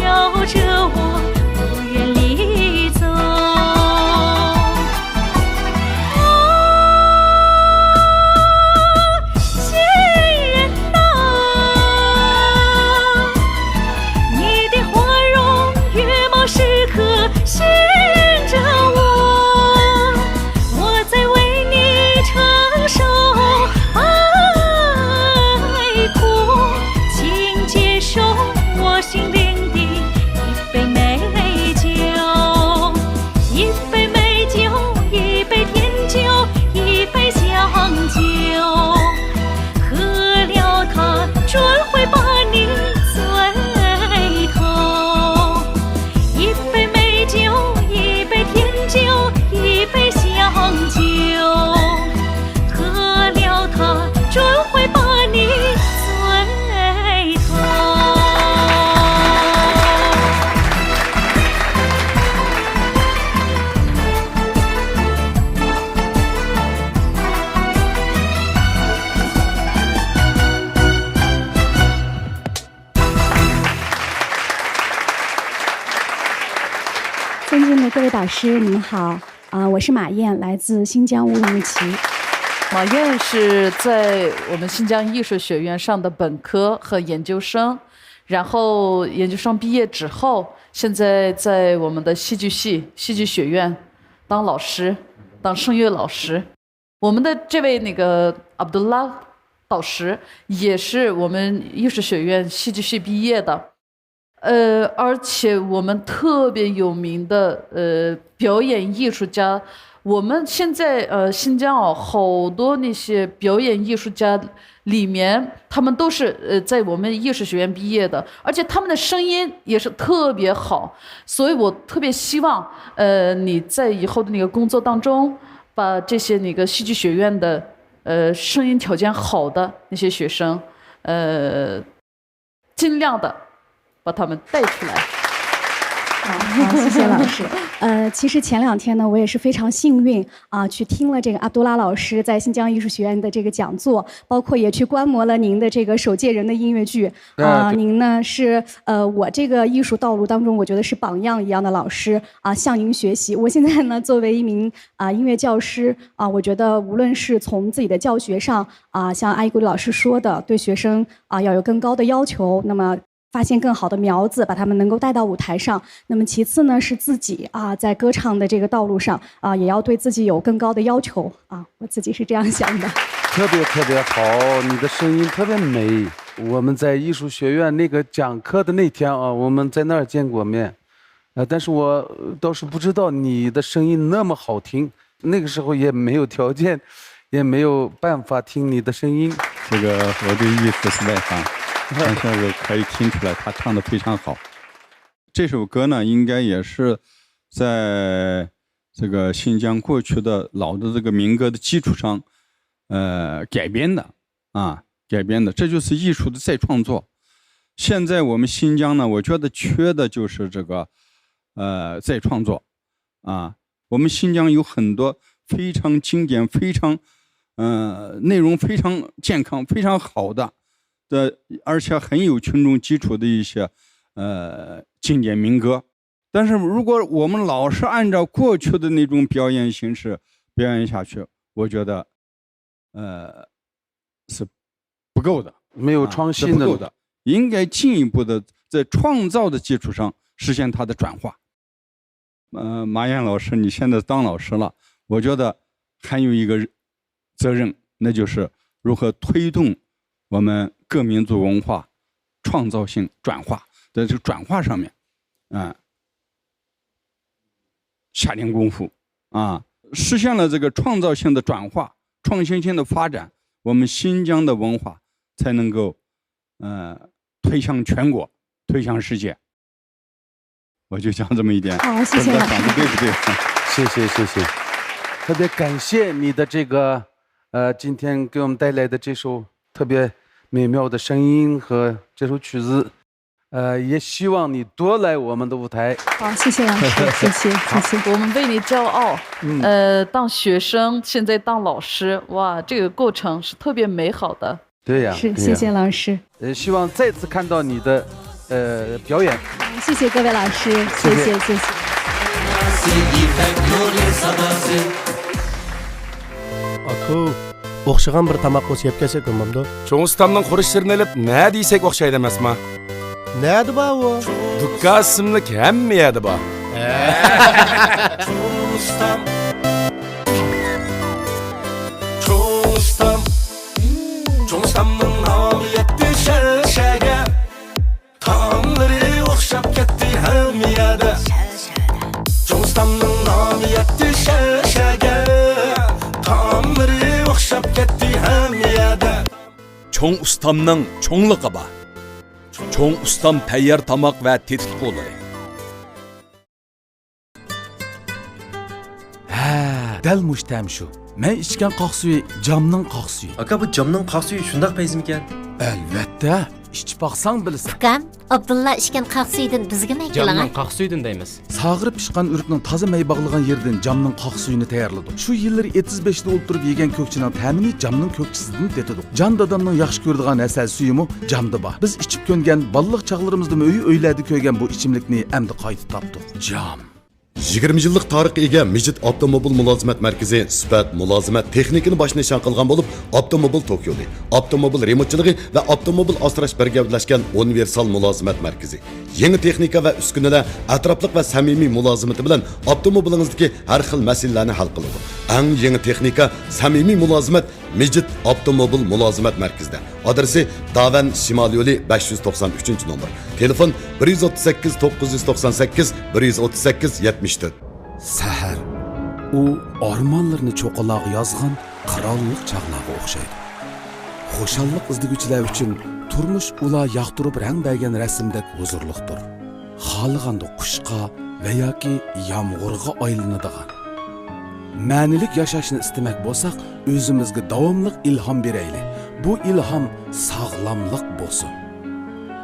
绕着我，不愿离走。 啊，情人啊，你的花容月貌时刻吸引着我，我在为你承受哀各位导师，你们好。啊，我是马燕，来自新疆乌鲁木齐。马燕是在我们新疆艺术学院上的本科和研究生，然后研究生毕业之后，现在在我们的戏剧系、戏剧学院当老师，当声乐老师。我们的这位那个 Abdullah 导师也是我们艺术学院戏剧系毕业的。呃，而且我们特别有名的，呃，表演艺术家，我们现在，呃，新疆啊，好多那些表演艺术家里面，他们都是，呃，在我们艺术学院毕业的，而且他们的声音也是特别好，所以我特别希望，呃，你在以后的那个工作当中，把这些那个戏剧学院的，呃，声音条件好的那些学生，呃，尽量的把他们带出来。好，好，谢谢老师。呃，其实前两天呢，我也是非常幸运啊，去听了这个阿卜杜拉老师在新疆艺术学院的这个讲座，包括也去观摩了您的这个《守戒人》的音乐剧啊。您呢是呃我这个艺术道路当中，我觉得是榜样一样的老师啊，向您学习。我现在呢，作为一名啊音乐教师啊，我觉得无论是从自己的教学上啊，像阿依古丽老师说的，对学生啊要有更高的要求，那么发现更好的苗子，把他们能够带到舞台上。那么其次呢，是自己啊，在歌唱的这个道路上啊，也要对自己有更高的要求啊。我自己是这样想的。特别特别好，你的声音特别美。我们在艺术学院那个讲课的那天啊，我们在那儿见过面，呃，但是我倒是不知道你的声音那么好听。那个时候也没有条件，也没有办法听你的声音。这个我对艺术是外行，但是我可以听出来他唱的非常好。这首歌呢，应该也是在这个新疆过去的老的这个民歌的基础上，呃，改编的啊，改编的，这就是艺术的再创作。现在我们新疆呢，我觉得缺的就是这个呃再创作。啊，我们新疆有很多非常经典、非常呃内容非常健康、非常好的的，而且很有群众基础的一些呃经典民歌。但是如果我们老是按照过去的那种表演形式表演下去，我觉得呃是不够的，没有创新的。不够的，应该进一步的在创造的基础上实现它的转化。呃，马燕老师，你现在当老师了，我觉得还有一个责任，那就是如何推动我们各民族文化创造性转化，在这个转化上面，啊，下点功夫啊，实现了这个创造性的转化、创新性的发展，我们新疆的文化才能够呃推向全国，推向世界。我就讲这么一点。好，谢谢老师。对不对？谢谢谢谢，特别感谢你的这个呃，今天给我们带来的这首特别美妙的声音和这首曲子，呃，也希望你多来我们的舞台。好，谢谢老师，谢谢谢谢。我们为你骄傲。呃，当学生，现在当老师，哇，这个过程是特别美好的。对呀，是，谢谢老师。呃，希望再次看到你的呃表演。谢谢各位老师，谢谢谢谢。 ئاكۇ، ئوخشىغان بىر تاماق بولسا يەپ كەلسەك بولمامدۇ؟ چوڭ ئۇستامنىڭ خۇرۇچلىرىنى ئېلىپ نە دېسەك ئوخشايدۇ ئەمەسما؟ نەدە بار ئۇ؟ دۇكان ئىسىملىك ھەممە يەردە بار. چوڭ ئۇستام، چوڭ ئۇستام، چوڭ ئۇستامنىڭ نامى يەتتى شەھەر شەھەرگە. تائاملىرى ئوخشاپ كەتتى ھەممە يەردە. چوڭ ئۇستامنىڭ نامى يەتتى شەھەر شەھەرگە. تائاملىرى ئوخشاپ كەتتى ھەممە يەردە. چوڭ ئۇستامنىڭ چوڭلۇقى بار. چوڭ ئۇستام تەييار تاماق ۋە تېتىتقۇلىرى. ھە، دەل مۇشۇ تەم شۇ. مەن ئىچكەن قاق سۈيى جامنىڭ قاق سۈيى. ئاكا، بۇ جامنىڭ قاق سۈيى شۇنداق پەيزىمىكەن؟ ئەلۋەتتە، ئىچىپ باقساڭ بىلىسەن. ئۇكام، ئابدۇللا ئىچكەن قاق سۈيىدىن بىزگىمۇ ئەكىلىڭە. جامنىڭ قاق سۈيىدىن دەيمىز. ساغىرىپ پىشقان ئۆرۈكنىڭ تازا مەي باغلىغان يېرىدىن جامنىڭ قاق سۈيىنى تەييارلىدۇق. شۇ يىللىرى ئېتىز بەشتە ئولتۇرۇپ يېگەن كۆكچىنىڭ تەمىنى جامنىڭ كۆكچىسىدىن تېتىدۇق. جان دادامنىڭ ياخشى كۆرىدىغان ھەسەل سۈيىمۇ جامدا بار. بىز ئىچىپ كۆنگەن، بالىلىق چاغلىرىمىزدىمۇ ئۆي-ئۆيلەردە كۆرگەن بۇ ئىچىملىكنى ئەمدى قايتا تاپتۇق. جام. يىگىرمە يىللىق تارىخقا ئىگە مىجىت ئاپتوموبىل مۇلازىمەت مەركىزى سۈپەت، مۇلازىمەت، تېخنىكىنى باش نىشان قىلغان بولۇپ، ئاپتوموبىل توك يولى، ئاپتوموبىل رېمونتچىلىقى ۋە ئاپتوموبىل ئاسراش بىر گەۋدىلەشكەن ئۇنىۋېرسال مۇلازىمەت مەركىزى. يېڭى تېخنىكا ۋە ئۈسكۈنىلەر ئەتراپلىق ۋە سەمىمىي مۇلازىمىتى بىلەن ئاپتوموبىلىڭىزدىكى ھەر خىل مەسىلىلەرنى ھەل قىلىدۇ. ئەڭ يېڭى تېخنىكا، سەمىمىي مۇلازىمەت، مىجىت ئاپتوموبىل مۇلازىمەت مەركىزىدە. ئادرېسى: داۋەن شىمال يولى، بەش يۈز توقسان ئۈچىنچى نومۇر. تېلېفون: بىر يۈز ئوتتۇز سەككىز، توققۇز يۈز توقسان سەككىز، بىر يۈز ئوتتۇز سەككىز، يەتمىش تۆت. سەھەر. ئۇ ئارمانلىرىنى چوققىلارغا يازغان قىرانلىق چاغلارغا ئوخشايدۇ. خۇشاللىق ئىزدىگۈچىلەر ئۈچۈن تۇرمۇش ئۇلار ياقتۇرۇپ رەڭ بەرگەن رەسىمدەك ھۇزۇرلۇقتۇر. خالىغاندا قۇشقا ۋە ياكى يامغۇرغا ئايلىنىدىغان. مەنىلىك ياشاشنى ئىستىمەك بولساق، ئۆزىمىزگە داۋاملىق ئىلھام بېرەيلى. بۇ ئىلھام ساغلاملىق بولسۇن.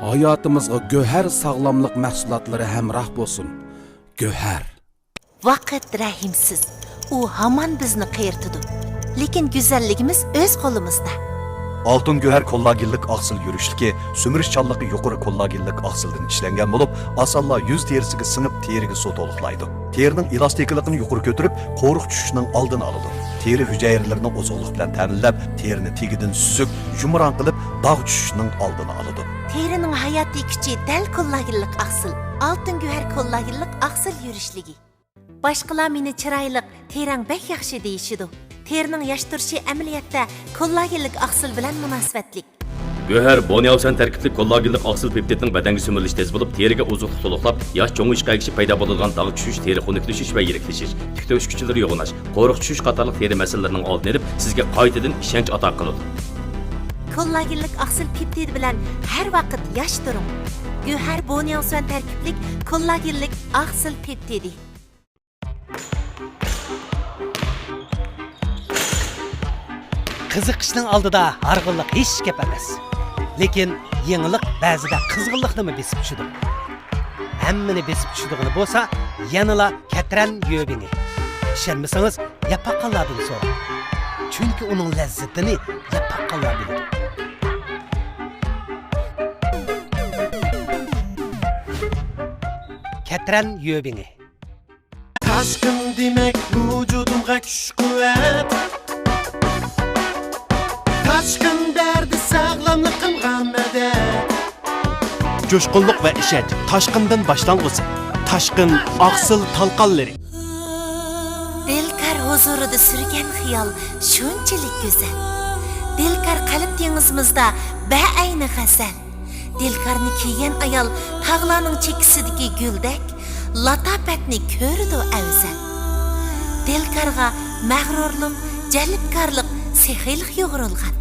ھاياتىمىزغا گۆھەر ساغلاملىق مەھسۇلاتلىرى ھەمراھ بولسۇن. گۆھەر. ۋاقىت رەھىمسىز. ئۇ ھامان بىزنى قېرىتىدۇ. لېكىن گۈزەللىكىمىز ئۆز قولىمىزدا. ئالتۇن گۆھەر كوللاگېنلىق ئاقسىل يۈرۈشلۈكى سۈمۈرۈشچانلىقى يۇقىرى كوللاگېنلىق ئاقسىلدىن ئىشلەنگەن بولۇپ، ئاسانلا يۈز تېرىسىگە سىڭىپ، تېرىگە سۇ تولۇقلايدۇ. تېرىنىڭ ئېلاستىكىلىقىنى يۇقىرى كۆتۈرۈپ، قورۇق چۈشۈشنىڭ ئالدىنى ئالىدۇ. تېرە ھۈجەيرىلىرىنى ئوزۇقلۇق بىلەن تەمىنلەپ، تېرىنى تېگىدىن سۈزۈك، يۇمران قىلىپ، داغ چۈشۈشنىڭ ئالدىنى ئالىدۇ. تېرىنىڭ ھاياتىي كۈچى دەل كوللاگېنلىق ئاقسىل. ئالتۇن گۆھەر كوللاگېنلىق ئاقسىل يۈرۈشلۈكى. باشقىلار مېنى چىرايلىق، تېرەڭ بەك ياخشى دېيىشىدۇ. تېرىنىڭ ياش تۇرۇشى ئەمەلىيەتتە كوللاگېنلىك ئاقسىل بىلەن مۇناسىۋەتلىك. گۆھەر بونياۋسەن تەركىبلىك كوللاگېنلىك ئاقسىل پېپتىدنىڭ بەدەنگە سۈمۈرۈلۈشى تېز بولۇپ، تېرىگە ئوزۇقلۇق تولۇقلاپ، ياش چوڭىيىشقا ئەگىشىپ پەيدا بولىدىغان داغ چۈشۈش، تېرە خۇنۈكلىشىش ۋە يىرىكلىشىش، تىك تۆكۈش كۈچلىرى يوغىناش، قورۇق چۈشۈش قاتارلىق تېرە مەسىلىلىرىنىڭ ئالدىنى ئېلىپ، سىزگە قايتىدىن ئىشەنچ ئاتا قىلىدۇ. كوللاگېنلىك ئاقسىل پېپتىدى بىلەن ھەر ۋاقىت ياش تۇرۇڭ. گۆھەر بونياۋسەن تەركىبلىك كوللاگېنلىك ئاقسىل پېپتىدى. قىزىقىشنىڭ ئالدىدا ھارغىنلىق ھېچ گەپ ئەمەس. لېكىن يېڭىلىق بەزىدە قىزغىنلىقنىمۇ بېسىپ چۈشىدۇ. ھەممىنى بېسىپ چۈشىدىغىنى بولسا، يەنىلا كەترەن يۆبىڭى. ئىشەنمىسىڭىز، ياپاققانلاردىن سوراڭ. چۈنكى ئۇنىڭ لەززىتىنى ياپاققانلار بىلىدۇ. كەترەن يۆبىڭى. تاشقىن دېمەك ۋۇجۇدۇمغا كۈچ-قۇۋۋەت. تاشقىن بەردى ساغلاملىقىمغا مەدەت. جۇشقۇنلۇق ۋە ئىشەنچ تاشقىندىن باشلانغۇسى. تاشقىن ئاقسىل تالقانلىرى. دىلكار ھۇزۇرىدا سۈرگەن خىيال شۇنچىلىك گۈزەل. دىلكار قەلب دېڭىزىمىزدا بەئەينى غەزەل. دىلكارنى كىيگەن ئايال تاغلارنىڭ چېكىسىدىكى گۈلدەك، لاتاپەتنى كۆرىدۇ ئەۋزەل. دىلكارغا مەغرۇرلۇق، جەلپكارلىق، سېخىيلىق يۇغۇرۇلغان.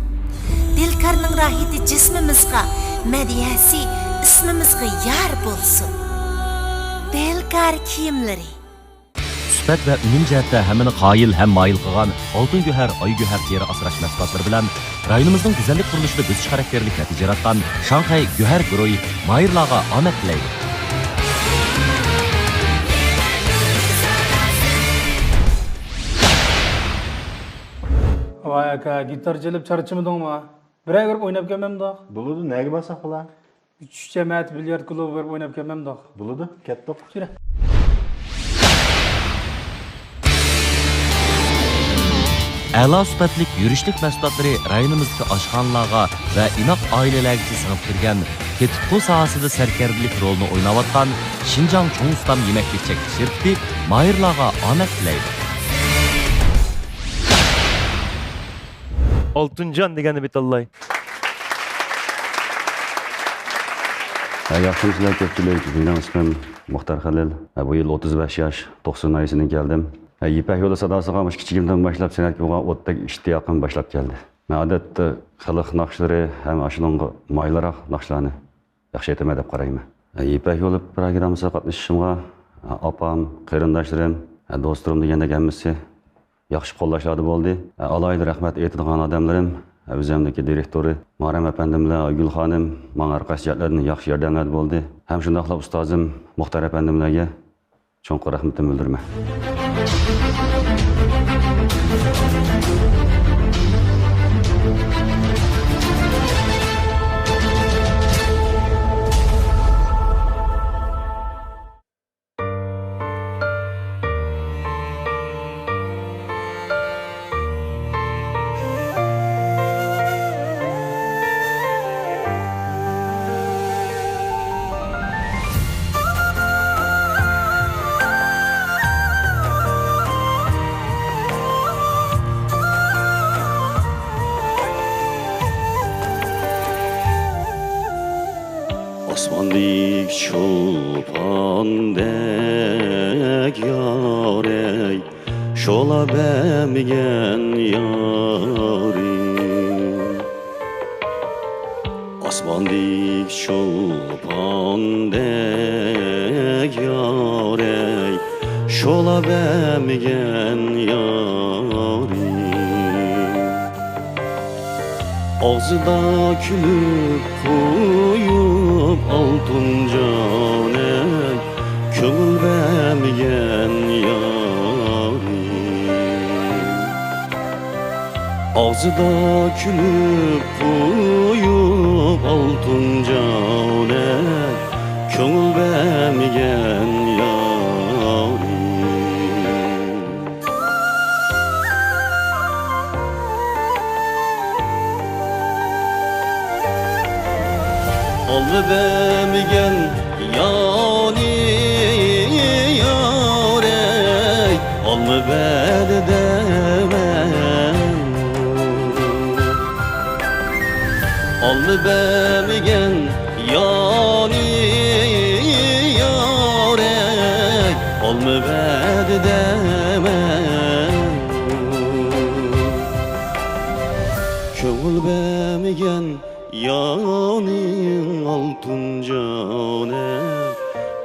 دىلكارنىڭ راھىتى جىسمىمىزغا، مەدھىيەسى ئىسمىمىزغا يار بولسۇن. دىلكار كىيىملىرى. سۈپەت ۋە ئۈنۈم جەھەتتە ھەممىنى قايىل ھەم مايىل قىلغان ئالتۇن گۆھەر، ئاي گۆھەر تېرە ئاسراش مەھسۇلاتلىرى بىلەن رايونىمىزنىڭ گۈزەللىك قۇرۇلۇشىدا بۆسۈش خاراكتېرلىك نەتىجە ياراتقان شاڭخەي گۆھەر گۇرۇھى ماھىرلارغا ئامەت تىلەيدۇ. ۋاي ئاكا، گىتار چېلىپ چارچىمىدىڭمۇ؟ بىرەر گۇرۇپ ئويناپ كەلمەمدۇق؟ بولىدۇ، نەگە بارساق بولا؟ ئۈچ جەمەت بىليارد كۇلۇبىغا بېرىپ ئويناپ كەلمەمدۇق؟ بولىدۇ، كەتتۇق. يۈرە. ئەلا سۈپەتلىك يۈرۈشلۈك مەھسۇلاتلىرى رايونىمىزدىكى ئاشخانىلارغا ۋە ئىناق ئائىلىلەرگىچە سىڭىپ كىرگەن، تېتىتقۇ ساھەسىدە سەركەردىلىك رولىنى ئويناۋاتقان شىنجاڭ چوڭ ئۇستام يېمەكلىك چەكلىك شىركىتى ماھىرلارغا ئامەت تىلەيدۇ. ئالتۇنجان دېگەننى بىتاللاي. ھە، ياخشىمۇسىلەر كۆپچىلىك؟ مېنىڭ ئىسمىم مۇختار خېلىل. ھە، بۇ يىل ئوتتۇز بەش ياش، توقسان ناھىيەسىدىن كەلدىم. ھە، يىپەك يولى ساداسىغا مۇشۇ كىچىكىمدىن باشلاپ سەنئەتكە بولغان ئوتتەك ئىشتىياقىم باشلاپ كەلدى. مەن ئادەتتە خەلق ناخشىلىرى ھەم ئاشۇنىڭغا مايىلراق ناخشىلارنى ياخشى ئېيتىمەن دەپ قارايمەن. ھە، يىپەك يولى پىروگراممىسىغا قاتنىشىشىمغا، ھە، ئاپام، قېرىنداشلىرىم، ھە، دوستلىرىم دېگەندەك ھەممىسى ياخشى قوللاشلاردا بولدى. ئالاھىدە رەھمەت ئېيتىدىغان ئادەملىرىم، ئۆزۈمدىكى دىرېكتورى مارەم ئەپەندىم بىلەن ئايگۈل خانىم ماڭا ھەر قايسى جەھەتلەردىن ياخشى ياردەملەردە بولدى. ھەم شۇنداقلا ئۇستازىم مۇختەر ئەپەندىملەرگە چوڭقۇر رەھمىتىمنى بىلدۈرىمەن. دىك چولپاندەك يارەي، شولا بەرمىگەن يارىم. ئاسماندىك چولپاندەك يارەي، شولا بەرمىگەن يارىم. ئاغزىدا كۈلۈپ قويۇپ ئالتۇن جانەك، كۆڭۈل بەرمىگەن يارىم. ئاغزىدا كۈلۈپ قويۇپ ئالتۇن جانەك، كۆڭۈل بەرمىگەن يارىم. ئالما بەرمىگەن يانى يارەي، ئالما بەردى دەمەن. ئالما بەرمىگەن يانى يارەي، ئالما بەردى دەمەن. كۆڭۈل بەرمىگەن يانىڭ ئالتۇن جانەك،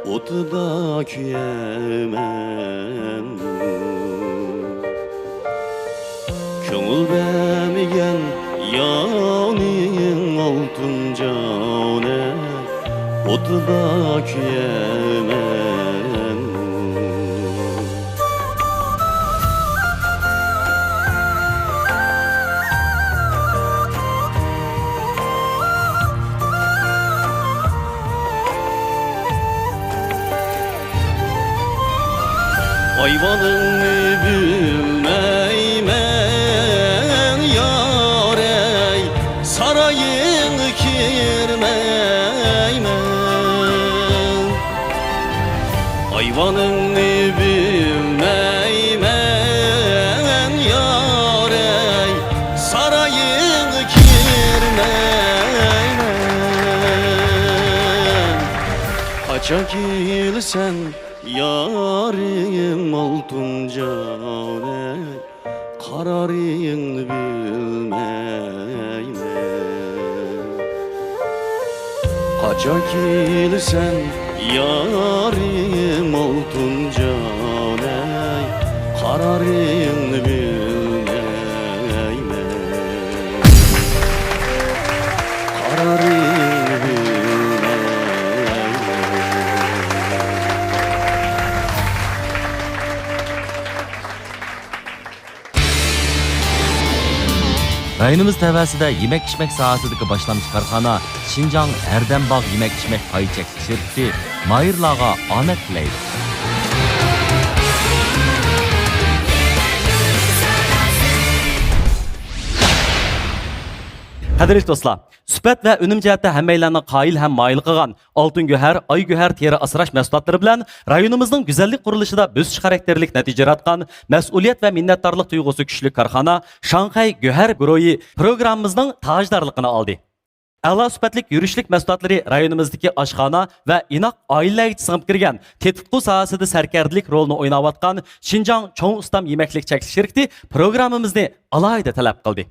ئوتىدا كۆيەرمەن. كۆڭۈل بەرمىگەن يانىڭ ئالتۇن جانەك، ئوتىدا كۆيەرمەن. ئايۋانىڭنى بىلمەيمەن يارەي، سارايىڭغا كىرمەيمەن. ئايۋانىڭنى بىلمەيمەن يارەي، سارايىڭغا كىرمەيمەن. قاچان كېلىسەن يارىم ئالتۇن جانەك، قارارىڭنى بىلمەيمەن. قاچان كېلىسەن يارىم ئالتۇن جانەك، قارارىڭنى بىلمەيمەن. قارارىڭنى بىلمەيمەن. رايونىمىز تەۋەسىدە يېمەك-ئىچمەك ساھەسىدىكى باشلامچى كارخانا شىنجاڭ ھەردەم باغ يېمەك-ئىچمەك پاي چەكلىك شىركىتى ماھىرلارغا ئامەت تىلەيدۇ. قەدىرلىك دوستلار، سۈپەت ۋە ئۈنۈم جەھەتتە ھەممەيلەننى قايىل ھەم مايىل قىلغان ئالتۇن گۆھەر، ئاي گۆھەر تېرە ئاسراش مەھسۇلاتلىرى بىلەن رايونىمىزنىڭ گۈزەللىك قۇرۇلۇشىدا بۆسۈش خاراكتېرلىك نەتىجە ياراتقان، مەسئۇلىيەت ۋە مىننەتدارلىق تۇيغۇسى كۈچلۈك كارخانا شاڭخەي گۆھەر گۇرۇھى پروگراممىمىزنىڭ تاجدارلىقىنى ئالدى. ئەلا سۈپەتلىك يۈرۈشلۈك مەھسۇلاتلىرى رايونىمىزدىكى ئاشخانا ۋە ئىناق ئائىلىلەرگىچە سىڭىپ كىرگەن تېتىتقۇ ساھەسىدە سەركەردىلىك رولىنى ئويناۋاتقان شىنجاڭ چوڭ ئۇستام يېمەكلىك چەكلىك شىركىتى پروگراممىمىزنى ئالاھىدە تەلەپ قىلدى.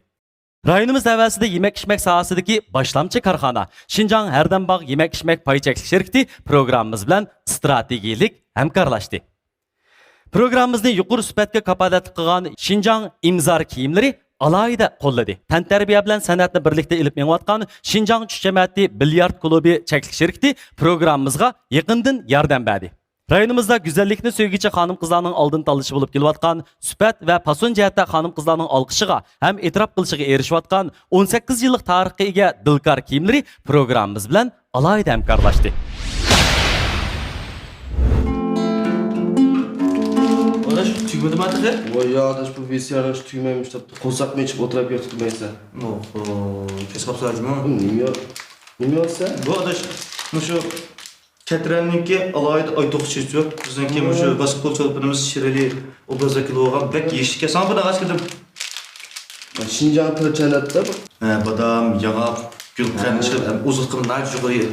رايونىمىز تەۋەسىدە يېمەك-ئىچمەك ساھەسىدىكى باشلامچى كارخانا، شىنجاڭ ھەردەم باغ يېمەك-ئىچمەك پاي چەكلىك شىركىتى پروگراممىمىز بىلەن ئىستراتېگىيەلىك ھەمكارلاشتى. پروگراممىمىزنى يۇقىرى سۈپەتكە كاپالەتلىك قىلغان شىنجاڭ ئىمزار كىيىملىرى ئالاھىدە قوللىدى. تەنتەربىيە بىلەن سەنئەتنى بىرلىكتە ئېلىپ مېڭىۋاتقان شىنجاڭ چۈش جەمەتى بىليارد كۇلۇبى چەكلىك شىركىتى پروگراممىمىزغا يېقىندىن ياردەم بەردى. رايونىمىزدا گۈزەللىكنى سۆيگۈچى خانىم-قىزلارنىڭ ئالدىن تاللىشى بولۇپ كېلىۋاتقان، سۈپەت ۋە پاسون جەھەتتە خانىم-قىزلارنىڭ ئالقىشىغا ھەم ئېتىراپ قىلىشىغا ئېرىشىۋاتقان ئون سەككىز يىللىق تارىخقا ئىگە دىلكار كىيىملىرى پروگراممىمىز بىلەن ئالاھىدە ھەمكارلاشتى. ئاداش، تۈگىمىدىما تېخى؟ ۋاي يا ئاداش، بۇ ۋىسىئار ئاشۇ تۈگىمەيمىش دەپتۇ. قورساقنى ئېچىپ ئولتۇرۇپ ياتىدۇ دېمەيسەن. ئوھو، كەچ قاپسەن جۇمۇ. بۇ نېمە يا-، نېمە يازسا؟ بۇ ئاداش، مۇشۇ كەترەننىڭكى ئالاھىدە ئاي توخۇ چېچىۋەپ، بىزنىڭكى مۇشۇ ۋاسىتقۇل چولپىنىمىز شىرئەلى ئوبرازىدا كېلىۋالغان بەك يېيىشلىك ئىكەن. ساڭا بىر نەرسە كىردىم. شىنجاڭ تىل چەنەتتە بۇ. ھە، بادام، ياڭاق، گۈلقەنت، ھە. ئىشلەپ، ھەم ئوزۇقلۇقىمۇ ناھايىتى يۇقىرى.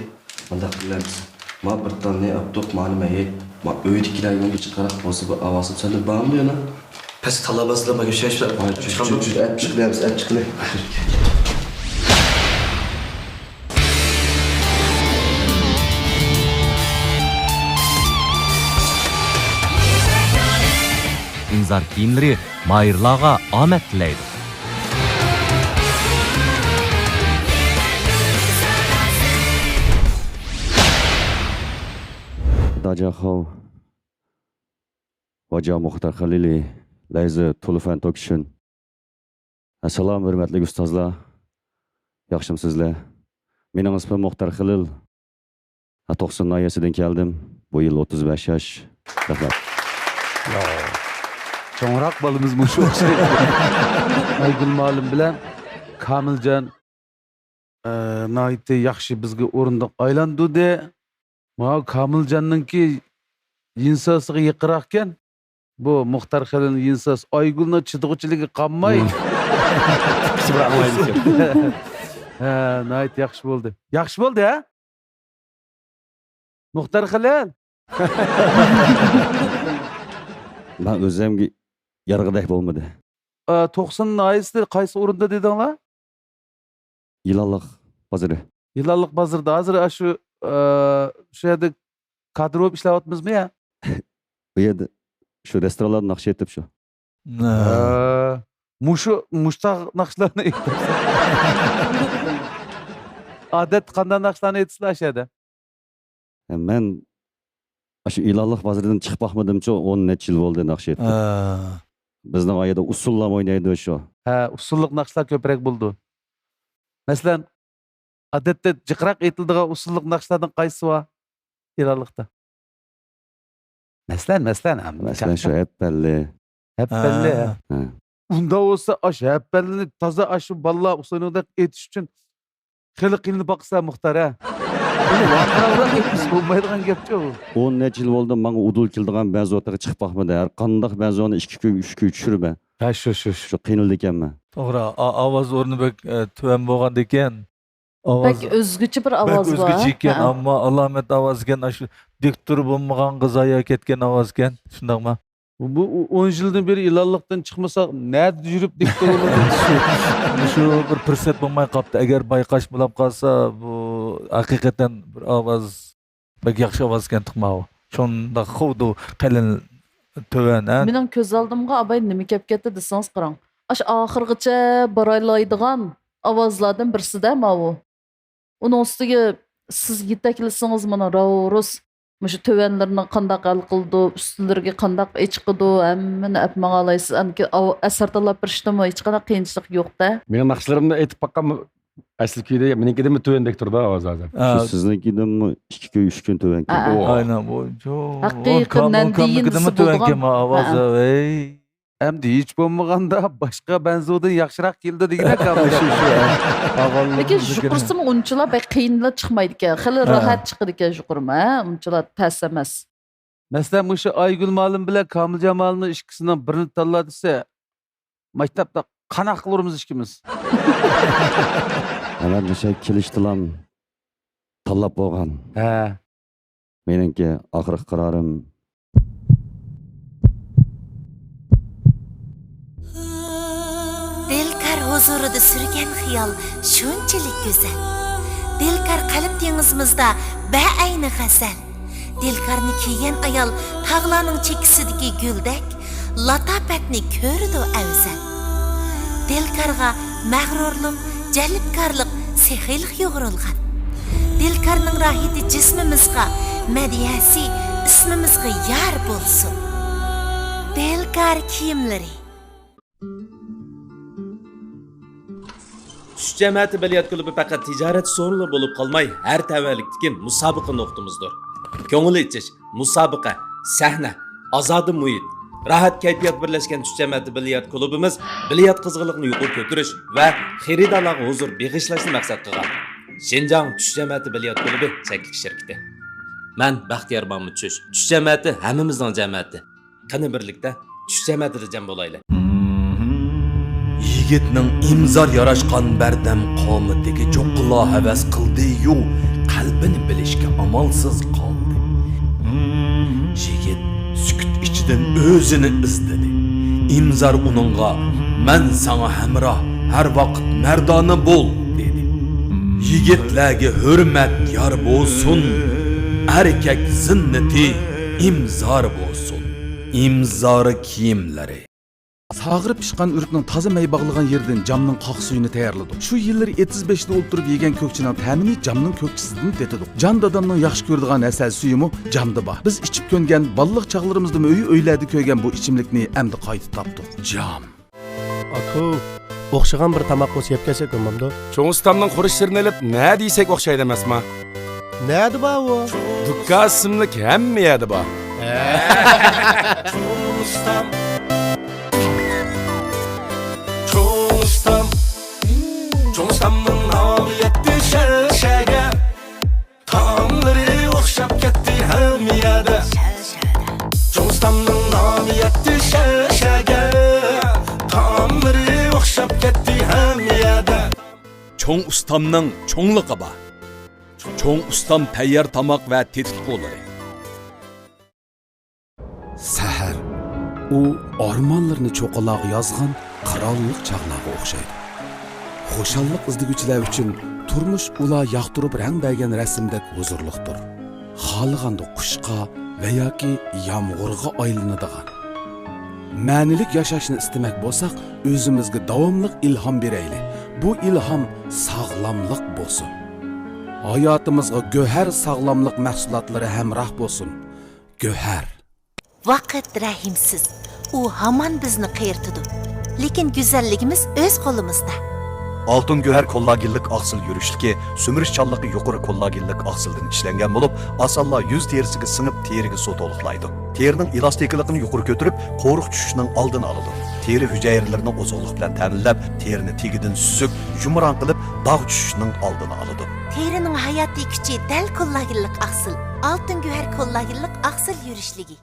مۇنداق قىلىمىز. ما بىر تالنى ئاپتۇق، مانا مەيەي. ما ئۆيدىكىلەرگە بىر چىقاراق بولسا بىر ئاۋازى سەندە بارمۇ يەنە؟ پەس تالاباسىلار ماگە شەش بىلەن. ھاي، چۈش، چۈش، چۈش، ئەپ چىقىلى، ئەپ چىقىلى. ئىنزار كىيىملىرى ماھىرلارغا ئامەت تىلەيدۇ. داجاخاۋ، ۋاجا مۇختار خېلىلى، لەيزى تۇلۇفەن توكشىن. ئەسسالام، ھۆرمەتلىك ئۇستازلار. ياخشىمۇسىزلەر؟ مېنىڭ ئىسمىم مۇختار خېلىل. ھە، توقسۇن ناھىيەسىدىن كەلدىم. بۇ يىل ئوتتۇز بەش ياش. رەھمەت. چوڭراق بالىمىز مۇشۇ ئوخشايدۇ. ئايگۈل مۇئەللىم بىلەن كامىلجان، ئە، ناھايىتى ياخشى بىزگە ئورۇندۇق ئايلاندۇردى. ماۋۇ كامىلجاننىڭكى يىنساسىغا يېقىنراقكەن. بۇ مۇختار خېلىلنىڭ يىنساسى ئايگۈلنىڭ چىدىغۇچىلىكى قالماي. ھە، ناھايىتى ياخشى بولدى. ياخشى بولدى، ھە؟ مۇختار خېلىل. مەن ئۆزۈمگە يارىغۇدەك بولمىدى. ئا، توقسان ناھىيەسىدە قايسى ئورۇندا دېدىڭلار؟ يىلانلىق بازىرى. يىلانلىق بازىرىدا ھازىر ئاشۇ، ئا، شۇ يەردە كادىر بولۇپ ئىشلەۋاتىمىزمۇ يا؟ بۇ يەردە شۇ رېستورانلاردا ناخشا ئېيتىپ شۇ. ھە. ھە. مۇشۇ، مۇشتاق ناخشىلارنى ئېيتىپ. ئادەتتە قانداق ناخشىلارنى ئېيتىسىلەر ئاشۇ يەردە؟ ھە، مەن ئاشۇ ئىلانلىق بازىرىدىن چىقىپ باقمىدىمچۇ، ئون نەچچە يىل بولدى ناخشا ئېيتىپ. ھە. بىزنىڭ ئايدا ئۇسسۇللام ئوينايدۇ شۇ. ھە، ئۇسسۇللۇق ناخشىلار كۆپرەك بولىدۇ. مەسىلەن، ئادەتتە جىقراق ئېيتىلىدىغان ئۇسسۇللۇق ناخشىلاردىن قايسىسى بار ئىلانلىقتا؟ مەسىلەن، مەسىلەن، ھەم مەسىلەن، شۇ ھەپپەللى. ھەپپەللى، ھە. ھە. ئۇنداق بولسا، ئاشۇ ھەپپەللىنى تازا ئاشۇ بالىلار ئۇسسۇلۇقتەك ئېيتىش ئۈچۈن خېلى قىينىلىپ باقىسەن، مۇختار، ھە؟ بۇنى ۋارقىراۋراق ئېيتمىسا بولمايدىغان گەپچۇ ئۇ. ئون نەچچە يىل بولدى، ماڭا ئۇدۇل كېلىدىغان بەنزۇ تېخى چىقىپ باقمىدى. ھەر قانداق بەنزۇنى ئىككى كۈن، ئۈچ كۈن چۈشۈرىمەن. ھە، شۇ، شۇ، شۇ. شۇ قىينىلىدىكەنمەن. توغرا، ئا-، ئاۋاز ئورنى بەك، ئە، تۆۋەن بولغاندىكىن. ئاۋاز بەك ئۆزگىچە بىر بەك ئاۋاز بار. ئۆزگىچە ئىكەن، ھە. ئەمما ئالامەت ئاۋاز ئىكەن، ئاشۇ دىكتور بولمىغانغا زايا كەتكەن ئاۋاز ئىكەن، شۇنداقما؟ بۇ ئون يىلدىن بېرى ئىلانلىقتىن چىقمىساق، نەدە يۈرۈپ دىكتور بولىدۇ؟ شۇ، شۇ بىر پۇرسەت بولماي قاپتۇ. ئەگەر بايقاش بولاپ قالسا، بۇ ھەقىقەتەن بىر ئاۋاز، بەك ياخشى ئاۋاز ئىكەن، تۇقماۋۇ. شۇنداق خۇدۇ قېلىن تۆۋەن، ھە؟ مېنىڭ كۆز ئالدىمغا ئاباي نېمە كەپ كەتتى دېسىڭىز قاراڭ. ئاشۇ ئاخىرغىچە بارالايدىغان ئاۋازلاردىن بىرسىدە ماۋۇ. ئۇنىڭ ئۈستىگە سىز يېتەكلىسىڭىز مانا راۋرۇس مۇشۇ تۆۋەنلىرىنى قانداق ھەل قىلىدۇ، ئۈستۈنلىرىگە قانداق ئېچىقىدۇ، ھەممىنى ئەپ ماڭالايسىز. ئەنكى ئاۋ-، ئەسەر تاللاپ بېرىشتىمۇ ھېچقانداق قىيىنچىلىق يوق-دە. مېنىڭ ناخشىلىرىمنى ئېيتىپ باققان ئەسلى كۈيىدە مېنىڭكىدىنمۇ تۆۋەندەك تۇرىدۇ ئاۋازى ھازىر. شۇ سىزنىڭكىدىنمۇ ئىككى كۈن، ئۈچ كۈن تۆۋەنكەن. ئا، ئا. ئاينەن، بۇ، جو، ھەقىقەتەن ئۇ كام-، ئۇ نەندىن كامنىڭكىدىنمۇ سىزدە تۆۋەنكەن بولغان؟ ما ئاۋازى، ھە. ۋەي. ئەمدى ھېچ بولمىغاندا باشقا بەنزۇدىن ياخشىراق كېلىدۇ دېگىنە كامنىڭ. شۇ، شۇ، ھە. لېكىن يۇقىرىسىمۇ ئۇنچىلا بەك قىينىلا چىقمايدىكەن. خېلى ھە. راھەت چىقىدىكەن يۇقىرىمۇ، ھە. ئۇنچىلا تەس ئەمەس. مەسىلەن، مۇشۇ ئايگۈل مۇئەللىم بىلەن كامىلجان مۇئەللىمنىڭ ئىككىسىنىڭ بىرىنى تاللا دېسە، مەكتەپتە قانداق قىلۇرمىز ئىككىمىز؟ ئەمەت مۇشۇ كېلىشتىلام تاللاپ بولغان. ھە. مېنىڭكى ئاخىرقى قارارىم. دىلكار ھۇزۇرىدا سۈرگەن خىيال شۇنچىلىك گۈزەل. دىلكار قەلب دېڭىزىمىزدا بەئەينى غەزەل. دىلكارنى كىيگەن ئايال تاغلارنىڭ چېكىسىدىكى گۈلدەك، لاتاپەتنى كۆرىدۇ ئەۋزەل. دىلكارغا مەغرۇرلۇق، جەلپكارلىق، سېخىيلىق يۇغۇرۇلغان. دىلكارنىڭ راھىتى جىسمىمىزغا، مەدھىيەسى ئىسمىمىزغا يار بولسۇن. دىلكار كىيىملىرى. چۈش جەمەتى بىليارت كۇلۇبى پەقەت تىجارەت سورۇنلا بولۇپ قالماي، ھەر تەۋەلىكتىكى مۇسابىقە نۇقتىمىزدۇر. كۆڭۈل ئېچىش، مۇسابىقە، سەھنە، ئازادە مۇھىت، راھەت كەيپىيات بىرلەشكەن چۈش جەمەتى بىليارت كۇلۇبىمىز بىليارت قىزغىنلىقىنى يۇقىرى كۆتۈرۈش ۋە خېرىدارلارغا ھۇزۇر بېغىشلاشنى مەقسەت قىلغان. شىنجاڭ چۈش جەمەتى بىليارت كۇلۇبى چەكلىك شىركىتى. مەن بەختىيار مامۇت چۈش. چۈش جەمەتى ھەممىمىزنىڭ جەمەتى. قېنى بىرلىكتە چۈش جەمەتىدە جەم بولايلى. يىگىتنىڭ ئىمزار ياراشقان بەردەم قامىتىگە چوققىلا ھەۋەس قىلدى-يۇ. قەلبىنى بىلىشكە ئامالسىز قالدى. يىگىت سۈكۈت ئىچىدىن ئۆزىنى ئىزدىدى. ئىمزار ئۇنىڭغا، «مەن ساڭا ھەمراھ، ھەر ۋاقىت مەردانە بول» دېدى. يىگىتلەرگە ھۆرمەت يار بولسۇن، ئەركەك زىننىتى ئىمزار بولسۇن. ئىمزار كىيىملىرى. ساغىرىپ پىشقان ئۆرۈكنىڭ تازا مەي باغلىغان يېرىدىن جامنىڭ قاق سۈيىنى تەييارلىدۇق. شۇ يىللىرى ئېتىز بېشىدا ئولتۇرۇپ يېگەن كۆكچىنىڭ تەمىنى جامنىڭ كۆكچىسىدىن تېتىدۇق. جان دادامنىڭ ياخشى كۆرىدىغان ھەسەل سۈيىمۇ جامدا بار. بىز ئىچىپ كۆنگەن، بالىلىق چاغلىرىمىزدىمۇ ئۆي-ئۆيلەردە كۆرگەن بۇ ئىچىملىكنى ئەمدى قايتا تاپتۇق. جام. ئاكۇ، ئوخشىغان بىر تاماق بولسا يەپ كەلسەك بولمامدۇ؟ چوڭ ئۇستامنىڭ خۇرۇچلىرىنى ئېلىپ، نە دېسەك ئوخشايدۇ ئەمەسما؟ نەدە بار ئۇ؟ دۇكان ئىسىملىك ھەممە يەردە بار. چوڭ ئۇستام. چوڭ ئۇستام. چوڭ ئۇستامنىڭ نامى يەتتى شەھەر شەھەرگە. تائاملىرى ئوخشاپ كەتتى ھەممە يەردە. چوڭ ئۇستامنىڭ نامى يەتتى شەھەر شەھەرگە. تائاملىرى ئوخشاپ كەتتى ھەممە يەردە. چوڭ ئۇستامنىڭ چوڭلۇقى بار. چوڭ ئۇستام تەييار تاماق ۋە تېتىتقۇلىرى. سەھەر، ئۇ ئارمانلىرىنى چوققىلارغا يازغان قىرانلىق چاغلارغا ئوخشايدۇ. خۇشاللىق ئىزدىگۈچىلەر ئۈچۈن تۇرمۇش ئۇلار ياقتۇرۇپ رەڭ بەرگەن رەسىمدەك ھۇزۇرلۇقتۇر. خالىغاندا قۇشقا ۋە ياكى يامغۇرغا ئايلىنىدىغان. مەنىلىك ياشاشنى ئىستىمەك بولساق، ئۆزىمىزگە داۋاملىق ئىلھام بېرەيلى. بۇ ئىلھام ساغلاملىق بولسۇن. ھاياتىمىزغا گۆھەر ساغلاملىق مەھسۇلاتلىرى ھەمراھ بولسۇن. گۆھەر. ۋاقىت رەھىمسىز. ئۇ ھامان بىزنى قېرىتىدۇ. لېكىن گۈزەللىكىمىز ئۆز قولىمىزدا. ئالتۇن گۆھەر كوللاگېنلىق ئاقسىل يۈرۈشلۈكى سۈمۈرۈشچانلىقى يۇقىرى كوللاگېنلىق ئاقسىلدىن ئىشلەنگەن بولۇپ، ئاسانلا يۈز تېرىسىگە سىڭىپ، تېرىگە سۇ تولۇقلايدۇ. تېرىنىڭ ئېلاستىكىلىقىنى يۇقىرى كۆتۈرۈپ، قورۇق چۈشۈشنىڭ ئالدىنى ئالىدۇ. تېرە ھۈجەيرىلىرىنى ئوزۇقلۇق بىلەن تەمىنلەپ، تېرىنى تېگىدىن سۈزۈك، يۇمران قىلىپ، داغ چۈشۈشنىڭ ئالدىنى ئالىدۇ. تېرىنىڭ ھاياتىي كۈچى دەل كوللاگېنلىق ئاقسىل. ئالتۇن گۆھەر كوللاگېنلىق ئاقسىل يۈرۈشلۈكى.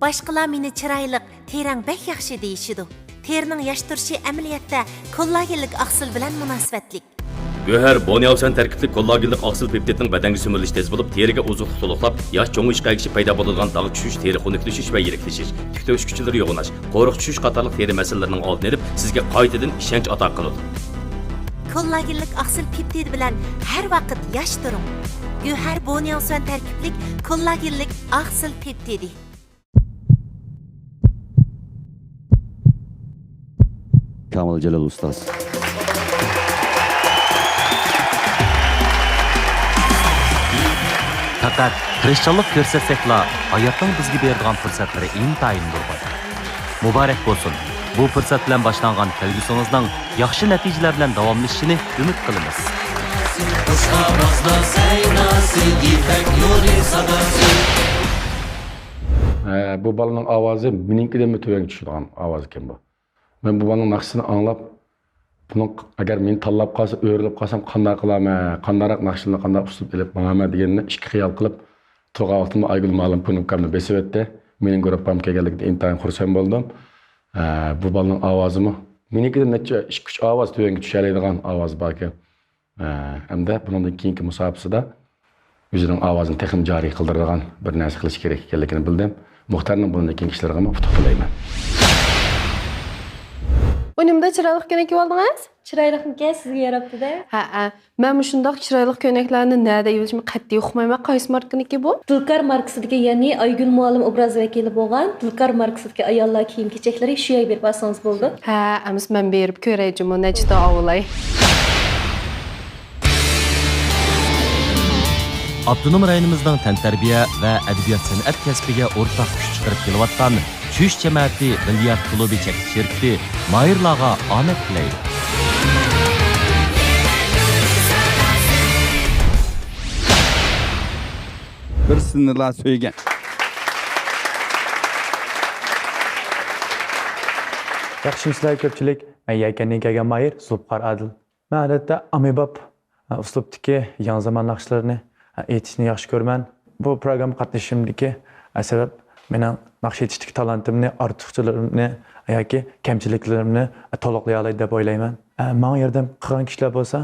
باشقىلار مېنى چىرايلىق، تېرەڭ بەك ياخشى دېيىشىدۇ. تېرىنىڭ ياش تۇرۇشى ئەمەلىيەتتە كوللاگېنلىك ئاقسىل بىلەن مۇناسىۋەتلىك. گۆھەر بونياۋسەن تەركىبلىك كوللاگېنلىق ئاقسىل پېپتىدنىڭ بەدەنگە سۈمۈرۈلۈشى تېز بولۇپ، تېرىگە ئوزۇقلۇق تولۇقلاپ، ياش چوڭىيىشقا ئەگىشىپ پەيدا بولىدىغان داغ چۈشۈش، تېرە خۇنۈكلىشىش ۋە يىرىكلىشىش، تۈك تۆشۈكچىلىرى يوغىناش، قورۇق چۈشۈش قاتارلىق تېرە مەسىلىلىرىنىڭ ئالدىنى ئېلىپ، سىزگە قايتىدىن ئىشەنچ ئاتا قىلىدۇ. كوللاگېنلىك ئاقسىل پېپتىدى بىلەن ھەر ۋاقىت ياش تۇرۇڭ. گۆھەر بونياۋسۈەن تەركىبلىك كوللاگېنلىك ئاقسىل پېپتىدى. كامىل جېلىل ئۇستاز. پەقەت تىرىشچانلىق كۆرسەتسەكلا، ھاياتنىڭ بىزگە بېرىدىغان پۇرسەتلىرى ئىنتايىن نۇرغۇن. مۇبارەك بولسۇن! بۇ پۇرسەت بىلەن باشلانغان كەلگۈسىڭىزنىڭ ياخشى نەتىجىلەر بىلەن داۋاملىشىشىنى ئۈمىد قىلىمىز. خۇش ئاۋازلار سەيناسى، يىپەك نۇرى ساداسى. ئە، بۇ بالىنىڭ ئاۋازى مېنىڭكىدىنمۇ تۆۋەنگە چۈشىدىغان ئاۋاز ئىكەن بۇ. مەن بۇ بالىنىڭ ناخشىسىنى ئاڭلاپ، بۇنىڭ ئەگەر مېنى تاللاپ قالسا، ئۆرۈلۈپ قالسام قانداق قىلارمەن، قانداقراق ناخشىلارنى، قانداق ئۇسلۇب ئېلىپ ماڭارمەن دېگەننى ئىككى خىيال قىلىپ تۇرغان ۋاقتىمدا ئايگۈل مۇئەللىم كۇنۇپكامنى بېسىۋەتتى. مېنىڭ گۇرۇپپام كەلگەنلىكىدىن ئىنتايىن خۇرسەن بولدۇم. ئە، بۇ بالىنىڭ ئاۋازىمۇ مېنىڭكىدىن نەچچە، ئىككى، ئۈچ ئاۋاز تۆۋەنگە چۈشەلەيدىغان ئاۋازى باركەن. ئە، ھەمدە بۇنىڭدىن كېيىنكى مۇساپىسىدە ئۆزىنىڭ ئاۋازىنى تېخىمۇ جارى قىلدۇرىدىغان بىر نەرسە قىلىش كېرەك ئىكەنلىكىنى بىلدىم. مۇختەرنىڭ بۇنىڭدىن كېيىنكى ئىشلىرىغىمۇ ئۇتۇق تىلەيمەن. ئۇنىمدا چىرايلىق كۆينەك كىيىۋالدىڭىز؟ چىرايلىقمىكەن، سىزگە ياراپتۇ-دە. ھەئە، مەن مۇشۇنداق چىرايلىق كۆينەكلەرنى نەدە ئېلىشنى قەتئىي ئۇقمايمەن. قايسى ماركىنىڭكى بۇ؟ دىلكار ماركىسىدىكى، يەنى ئايگۈل مۇئەللىم ئوبراز ۋەكىلى بولغان دىلكار ماركىسىدىكى ئاياللار كىيىم-كېچەكلىرى شۇ يەرگە بېرىپ ئالسىڭىز بولىدۇ. ھە، ئەمىسە مەن بېرىپ كۆرەي جۇمۇ، نەچچىدە ئاۋۇلاي. ئاپتونوم رايونىمىزنىڭ تەنتەربىيە ۋە ئەدەبىيات-سەنئەت كەسپىگە ئورتاق كۈچ چىقىرىپ كېلىۋاتقان چۈش جەمەتى بىليارت كۇلۇبى چەكلىك شىركىتى ماھىرلارغا ئامەت تىلەيدۇ. بىر سىنىلا سۆيگەن. ياخشىمۇسىلەر كۆپچىلىك؟ مەن يەكەندىن كەلگەن ماھىر زۇلپىقار ئادىل. مەن ئادەتتە ئاممىباب ئۇسلۇبتىكى يېڭى زامان ناخشىلىرىنى ئېيتىشنى ياخشى كۆرىمەن. بۇ پروگراممىغا قاتنىشىشىمدىكى سەۋەب مېنىڭ ناخشا ئېيتىشتىكى تالانتىمنى، ئارتۇقچىلىرىمنى ياكى كەمچىلىكلىرىمنى تولۇقلىيالاي دەپ ئويلايمەن. ماڭا ياردەم قىلغان كىشىلەر بولسا،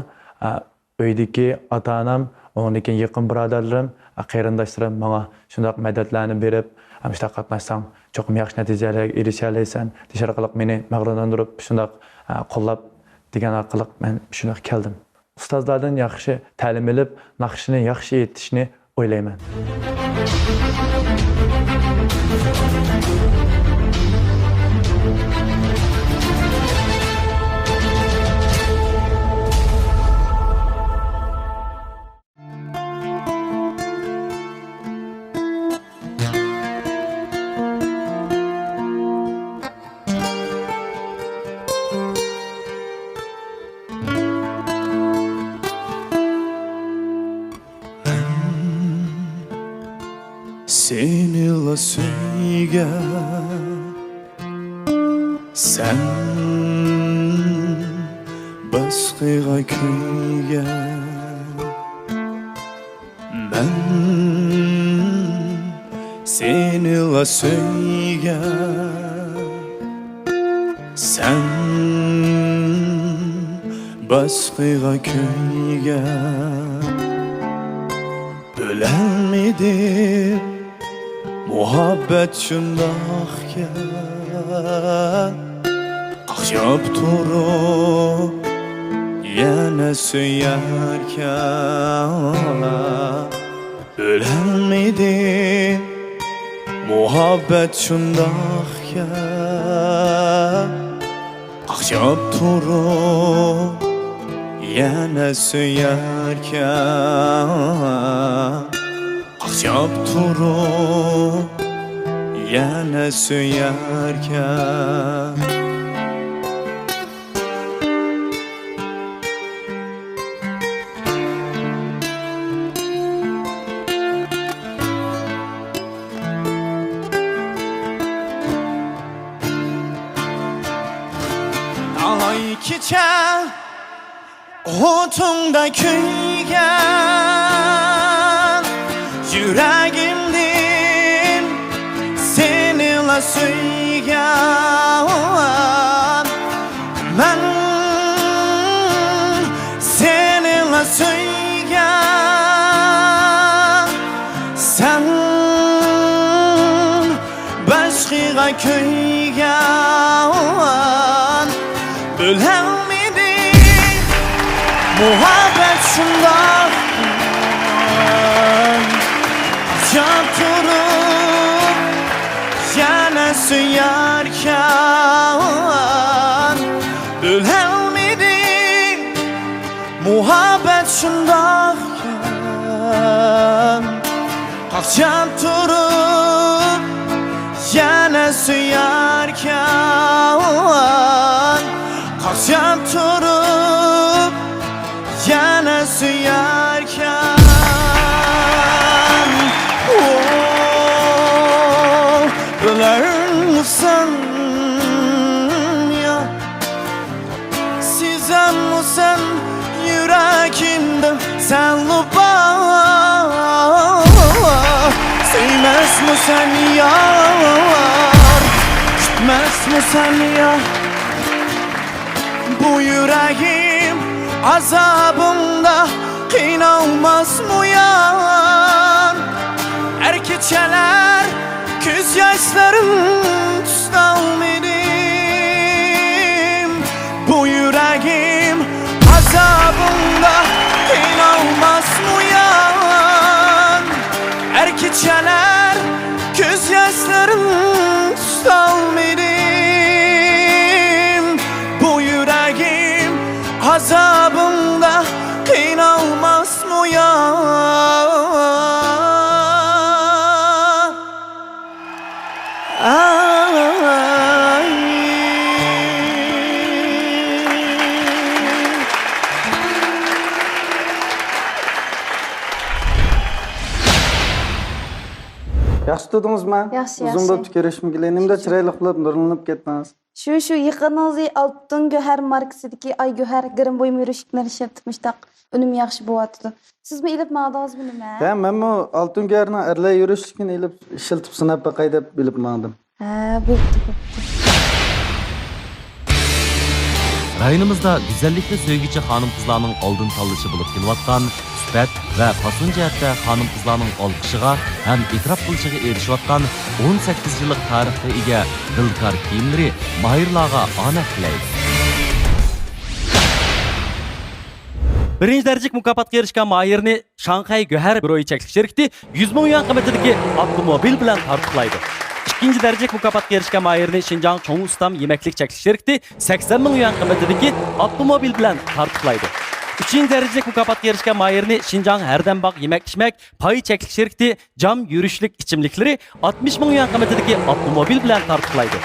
ئۆيدىكى ئاتا-ئانام، ئۇنىڭدىن كېيىن يېقىن بۇرادەرلىرىم، قېرىنداشلىرىم ماڭا شۇنداق مەدەتلەرنى بېرىپ، مۇشۇنداق قاتناشساڭ چوقۇم ياخشى نەتىجىلەرگە ئېرىشەلەيسەن دېيىش ئارقىلىق مېنى مەغرۇرلاندۇرۇپ، شۇنداق قوللاپ دېگەن ئارقىلىق مەن شۇنداق كەلدىم. ئۇستازلاردىن ياخشى تەلىم ئېلىپ، ناخشىنى ياخشى ئېيتىشنى ئويلايمەن. سېنىلا سۆيگەن، سەن باشقىغا كۆيگەن. مەن سېنىلا سۆيگەن، سەن باشقىغا كۆيگەن. بىلەلمىدىم مۇھەببەت شۇنداقكەن، قاقشاپ تۇرۇپ يەنە سۆيەركەن. بىلەلمىدىم مۇھەببەت شۇنداقكەن، قاقشاپ تۇرۇپ يەنە سۆيەركەن، قاقشاپ تۇرۇپ يەنە سۆيەركەن. تالاي كېچە ئوتۇڭدا كۆيگەن يۈرەگىمدىن سېنىلا سۆيگەن. مەن سېنىلا سۆيگەن، سەن باشقىغا كۆيگەن. بىلەلمىدىم مۇھەببەت شۇنداق، قاقشاپ تۇرۇپ يەنە سۆيەركەن. بىلەلمىدىم مۇھەببەت شۇنداقكەن، قاقشاپ تۇرۇپ يەنە سۆيەركەن، قاقشاپ تۇرۇپ يەنە سۆيەركەن. ئو، بىلەرمىسەن يا، سېزەمسەن يۈرىكىمدە سەنلا بار؟ سۆيمەسمۇ سەن يار، كۈتمەسمۇ سەن يار؟ بۇ يۈرىكىم ئازابىڭدا قىينالماسمۇ يار؟ ھەر كېچىلەر كۆز ياشلىرىم تۇتالمىدىم. بۇ يۈرىكىم ئازابىڭدا قىينالماسمۇ يار؟ ھەر كېچىلەر كۆز ياشلىرىم تۇتالمىدىم. بۇ يۈرىكىم ئازابىڭدا قىينالماسمۇ يار؟ ئاي. ياخشى تۇردىڭىزمۇ؟ ياخشى، ئۇزۇن ياخشى. بولۇپتۇ كۆرۈشمىگىلى. نېمىدە چىرايلىق بولۇپ نۇرلىنىپ كەتتىڭىز؟ شۇ، شۇ يېقىنىڭىزدا ئالتۇن گۆھەر ماركىسىدىكى ئاي گۆھەر گىرىم بۇيۇم يۈرۈشلۈكلەرنى ئىشلەپتىمىش، ئۇنىمۇ ياخشى بولۇۋاتىدۇ. سىزمۇ ئېلىپ ماڭدىڭىزمۇ نېمە؟ ھە، مەنمۇ ئالتۇن گۆھەرنىڭ ئەرلەر يۈرۈشلۈكىنى ئېلىپ ئىشلىتىپ سىناپ باقاي دەپ ئېلىپ ماڭدىم. ھە، بوپتۇ، بوپتۇ. رايونىمىزدا گۈزەللىكنى سۆيگۈچى خانىم-قىزلارنىڭ ئالدىن تاللىشى بولۇپ كېلىۋاتقان، سۈپەت ۋە پاسون جەھەتتە خانىم-قىزلارنىڭ ئالقىشىغا ھەم ئېتىراپ قىلىشىغا ئېرىشىۋاتقان ئون سەككىز يىللىق تارىخقا ئىگە دىلكار كىيىملىرى ماھىرلارغا ئامەت تىلەيدۇ. بىرىنچى دەرىجىلىك مۇكاپاتقا ئېرىشكەن ماھىرنى شاڭخەي گۆھەر گۇرۇھى چەكلىك شىركىتى يۈز مىڭ يۈەن قىممىتىدىكى ئاپتوموبىل بىلەن تارتۇقلايدۇ. ئىككىنچى دەرىجىلىك مۇكاپاتقا ئېرىشكەن ماھىرنى شىنجاڭ چوڭ ئۇستام يېمەكلىك چەكلىك شىركىتى سەكسەن مىڭ يۈەن قىممىتىدىكى ئاپتوموبىل بىلەن تارتۇقلايدۇ. ئۈچىنچى دەرىجىلىك مۇكاپاتقا ئېرىشكەن ماھىرنى شىنجاڭ ھەردەم باغ يېمەك-ئىچمەك پاي چەكلىك شىركىتى جام يۈرۈشلۈك ئىچىملىكلىرى ئاتمىش مىڭ يۈەن قىممىتىدىكى ئاپتوموبىل بىلەن تارتۇقلايدۇ.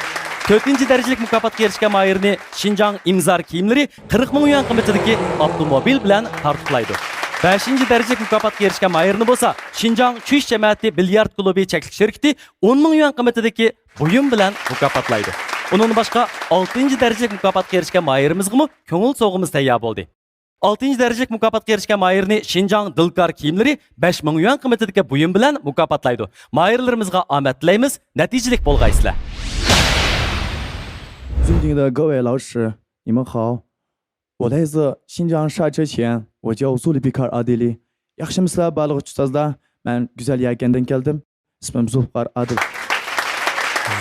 تۆتىنچى دەرىجىلىك مۇكاپاتقا ئېرىشكەن ماھىرنى شىنجاڭ ئىمزار كىيىملىرى قىرىق مىڭ يۈەن قىممىتىدىكى ئاپتوموبىل بىلەن تارتۇقلايدۇ. بەشىنچى دەرىجىلىك مۇكاپاتقا ئېرىشكەن ماھىرنى بولسا شىنجاڭ چۈش جەمەتى بىليارد كۇلۇبى چەكلىك شىركىتى ئون مىڭ يۈەن قىممىتىدىكى بۇيۇم بىلەن مۇكاپاتلايدۇ. ئۇنىڭدىن باشقا، ئالتىنچى دەرىجىلىك مۇكاپاتقا ئېرىشكەن ماھىرىمىزغىمۇ كۆڭۈل سوۋغىمىز تەييار بولدى. ئالتىنچى دەرىجىلىك مۇكاپاتقا ئېرىشكەن ماھىرنى شىنجاڭ دىلكار كىيىملىرى بەش مىڭ يۈەن قىممىتىدىكى بۇيۇم بىلەن مۇكاپاتلايدۇ. ماھىرلىرىمىزغا ئامەت تىلەيمىز، نەتىجىلىك بولغايسىلەر. 尊敬的各位老师，你们好。我来自新疆刹车县，我叫苏里比卡尔阿德里。ياخشىمۇسىلەر بارلىق ئۇستازلار؟ مەن گۈزەل يەكەندىن كەلدىم. ئىسمىم زۇلپىقار ئادىل.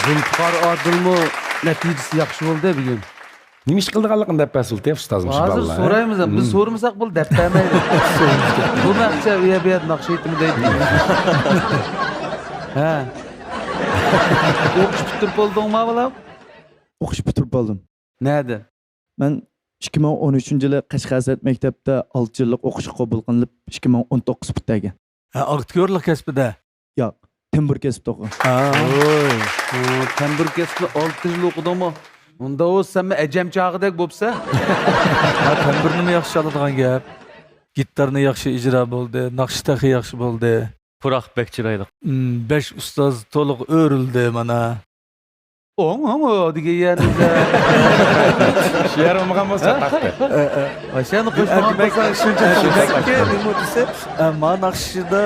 زۇلپىقار ئادىلمۇ نەتىجىسى ياخشى بولدى بۈگۈن. نېمە ئىش قىلىدىغانلىقىنى دەپ بەرسە بولدى ئۇستازمۇ شۇ ھازىر بالىلار، ھە؟ سورايمىز، بىز سورىمىساق بولدى، دەپ بەرمەيدۇ. بۇ مەقچە ئۇ يەر بۇ يەردە ناخشا ئېيتىمەن دەيدۇ. ھە. ئوقۇش پۈتتۈرۈپ بولدۇڭما، بالام؟ ئوقۇش پۈتتۈرۈپ بولدۇم. نەدە؟ مەن ئىككى مىڭ ئون ئۈچىنچى يىلى قەشقەر سەنئەت مەكتەپتە ئالتە يىللىق ئوقۇشقا قوبۇل قىلىنىپ، ئىككى مىڭ ئون توققۇز پۈتتۈرگەن. ھە، ئاكتيورلۇق كەسپىدە؟ ياق، تەمبۇر كەسپىدە ئوقۇغان. ھە. ۋوي. ئۇ، تەمبۇر كەسپىنى ئالتە يىل ئوقۇدۇڭمۇ؟ ئۇندا ئۇ سەنمۇ ئەجەم چاغىدەك بوپسەن. ھە، تەمبۇرنىمۇ ياخشى چالىدىغان گەپ. گىتارنى ياخشى ئىجرا بولدى، ناخشا تېخى ياخشى بولدى. پۇراق بەك چىرايلىق. ھىم، بەش ئۇستاز تولۇق ئۆرۈلدى مانا. ئوڭ، ئوڭ، ئو دېگەن يەرنى. شۇ يەر بولمىغان بولسا، تاقتى. ئاشۇنى قوشمىغان بولسا، شۇنچە چۈشەنمەيدىكى، نېمە دېسە، ئە، ما ناخشىدا،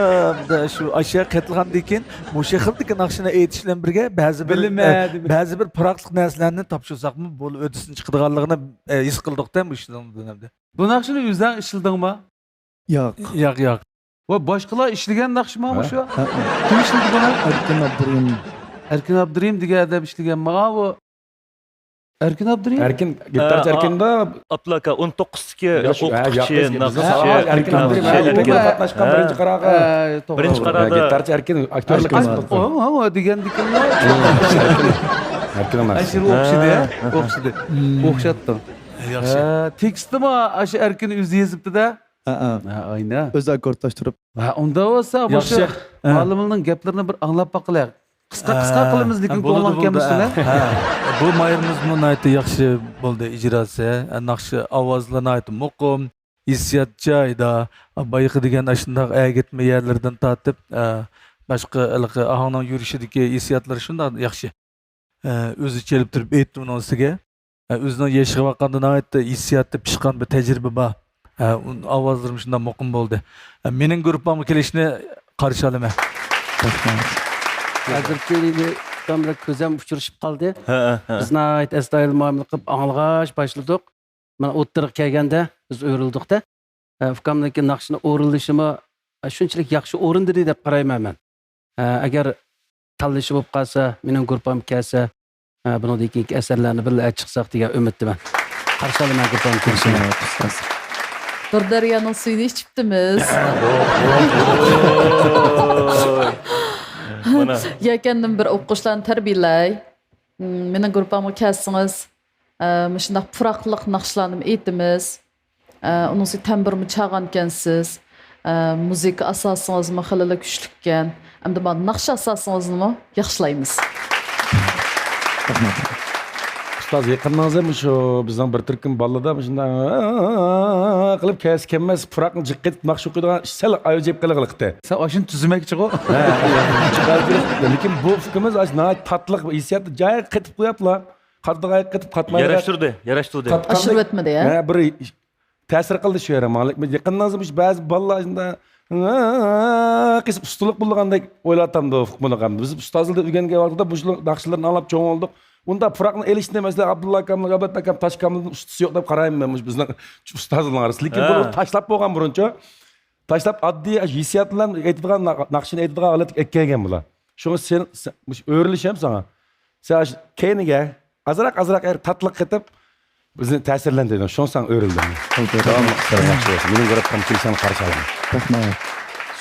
شۇ ئاشۇ قېتىلغاندىن كېيىن، مۇشۇ خىلدىكى ناخشىنى ئېيتىش بىلەن بىرگە، بەزى بىر، بىلىمە، ئە، دېمە. بەزى بىر پۇراقلىق نەرسىلەرنى تاپشۇرساقمۇ، بۇ ھۆددىسىدىن چىقىدىغانلىقىنى، ئە، ھېس قىلدۇق-دە، مۇشۇ دەمدە. بۇ ناخشىنى ئۆزۈڭ ئىشلىدىڭمۇ؟ ياق. ياق، ياق. ۋە باشقىلار ئىشلىگەن ناخشىما ھە؟ مۇشۇ؟ ھە، ھە. كىم ئىشلىدى بۇنى؟ ئەركىن ئابدۇرېھىم. ئەركىن ئابدۇرېھىم دېگەن ئادەم ئىشلىگەن. ماڭا ئۇ ئەركىن ئابدۇرېھىم؟ ئەركىن، گىتارچى ئە، ئەركىندە. ئابدۇللا ئاكا، ئون توققۇزدىكى ياش، ھە، ئوقۇتقۇچى، ياق، بىز، بىز ناخشىچى، ساڭا ئەركىن ئابدۇرېھىم، ناخشىچى، ئەركىن ئەركىن. قاتناشقان ھە. بىرىنچى قاراغا. ھە، توغرا. بىرىنچى قارادا. گىتارچى ئەركىن، ئاكتيورلۇق ئەركىن. ئاي، ئوڭ، ئوڭ، ئوڭ دېگەندىكىن. ئەركىن ئەمەس. ئاشۇ ئوخشىدى، ھە؟ ھە. ئوخشىدى. ھىم. ئوخشاتتىڭ. ياخشى. ھە، تېكىستىمۇ ئاشۇ ئەركىن ئۆزى يېزىپتۇ-دە. ھە، ھە. ھە، ئاينا. ئۆزى ئاككوردلاشتۇرۇپ. ھە، ئۇنداق بولسا، مۇشۇ ياخشى. ھە. ئالىمنىڭ گەپلىرىنى بىر ئاڭلاپ باقىلى. قىسقا، قىسقا ھە. قىلىمىز، لېكىن ھە، بولىدۇ، كۆڭلۈڭ بولىدۇ، كەلمىسۇن، ھە. ھە. بۇ ماھىرىمىزمۇ ناھايىتى ياخشى بولدى ئىجراسى. ھە، ناخشا ئاۋازلىرى ناھايىتى مۇقىم، ھېسسىيات جايىدا. بايىقى دېگەن ئاشۇنداق ئەگىتمە يەرلىرىدىن تارتىپ، ھە، باشقا ھېلىقى ئاھاڭنىڭ يۈرۈشىدىكى ھېسسىياتلىرى شۇنداق ياخشى. ئە، ئۆزى چېلىپ تۇرۇپ ئېيتتى ئۇنىڭ ئۈستىگە. ئە، ئۆزىنىڭ يېشىغا باققاندا ناھايىتى ھېسسىياتى پىشقان بىر تەجرىبە بار. ئە، ئۇن-، ئاۋازلىرىمۇ شۇنداق مۇقىم بولدى. ئە، مېنىڭ گۇرۇپپامغا كېلىشىنى قارشى ئالىمەن. رەھمەت. ھازىرقى ئۇكام بىلەن كۆزەم ئۇچرىشىپ قالدى. ھە، ھە، ھە. بىز ناھايىتى ئەستايىدىل مۇئامىلە قىلىپ ئاڭلىغاچ باشلىدۇق. مانا ئوتتۇرىغا كەلگەندە بىز ئۆرۈلدۇقتە. ئە، ئۇكامنىڭكى ناخشىنى ئورۇنلىشىمۇ، ئە، شۇنچىلىك ياخشى ئورۇندىدى دەپ قارايمەن مەن. ئە، ئەگەر تاللىشى بولۇپ قالسا، مېنىڭ گۇرۇپپام كەلسە، ئە، بۇنىڭدىن كېيىنكى ئەسەرلەرنى بىللە چىقساق دېگەن ئۈمىدتىمەن. قارشى ئالىمەن گۇرۇپپام كېلىشىنى. رەھمەت، ئۇستاز. دۇردەريانىڭ سۈيىنى ئىچىپتىمىز. مانا. يەكەندىن بىر ئوقۇغۇچىلارنى تەربىيەلەي. مېنىڭ گۇرۇپپامغا كەلسىڭىز، ئە، مۇشۇنداق پۇراقلىق ناخشىلارنىمۇ ئېيتىمىز. ئە، ئۇنىڭ ئۈستىگە تەمبۇرمۇ چالغانكەنسىز. ئە، مۇزىكا ئاساسىڭىزمۇ خېلىلا كۈچلۈككەن. ئەمدى مانا ناخشا ئاساسىڭىزنىمۇ ياخشىلايمىز. رەھمەت. ئۇستاز، يېقىندىن مۇشۇ بىزنىڭ بىر تۈركۈم بالىلىرىدا مۇشۇنداق قىلىپ كەلسە كەلمەس پۇراقنى جىق قېتىپ ناخشا ئوقۇيدىغان ئىش سەل ئايجىپ قېلىغلىقتى. سەن ئاشۇنى تۈزىمەكچىغۇ. ھە، لېكىن بۇ ئۇكىمىز ئاشۇ ناھايىتى تاتلىق ھېسسىياتنى جايىغا قېتىپ قويۇپلا، قاتتىق ئاياق قېتىپ قاتمايدۇ. ياراشتۇردى، ياراشتۇردى. قاتقاندەك، ئاشۇرۇۋەتمىدى، ھە؟ ھە، بىر تەسىر قىلدى شۇ يەردە ماڭا. لېكىن يېقىندىن بۇ بەزى بالىلار شۇنداق قىسىپ ئۇستىلىق بولغاندەك ئويلاۋاتامدۇ، بۇنىڭغا. بىز ئۇستازلىردا ئۆگەنگەن ۋاقتىدا مۇشۇ ناخشىلىرىنى ئاڭلاپ چوڭ بولدۇق. ئۇنداق پۇراقنى ئېلىشنى، مەسىلەن، ئابدۇللا ئاكامنىڭ، ئابلەت ئاكام، تاش ئاكامنىڭ ئۇستىسى يوق دەپ قارايمەن مەن مۇشۇ بىزنىڭ ئۇستازلارنىڭ ئارىسىدا. لېكىن بۇ تاشلاپ بولغان بۇرۇنچۇ. تاشلاپ ئاددىي ھېسسىيات بىلەن ئېيتىدىغان نا-، ناخشىنى ئېيتىدىغان ھالەتكە ئەكەلگەن بۇلار. شۇڭا سەن، سەن، مۇشۇ ئۆرۈلۈش ھەم ساڭا. سەن ئاشۇ كەينىگە ئازراق، ئازراق ئېرى تاتلىق قېتىپ، بىزنى تەسىرلەندۈردۈڭ. شۇڭا ساڭا ئۆرۈلدۈم. داۋاملىق ئىشلىرىڭ ياخشى بولسۇن. مېنىڭ گۇرۇپپام كېلىشىڭنى قارشى ئالىمەن. رەھمەت.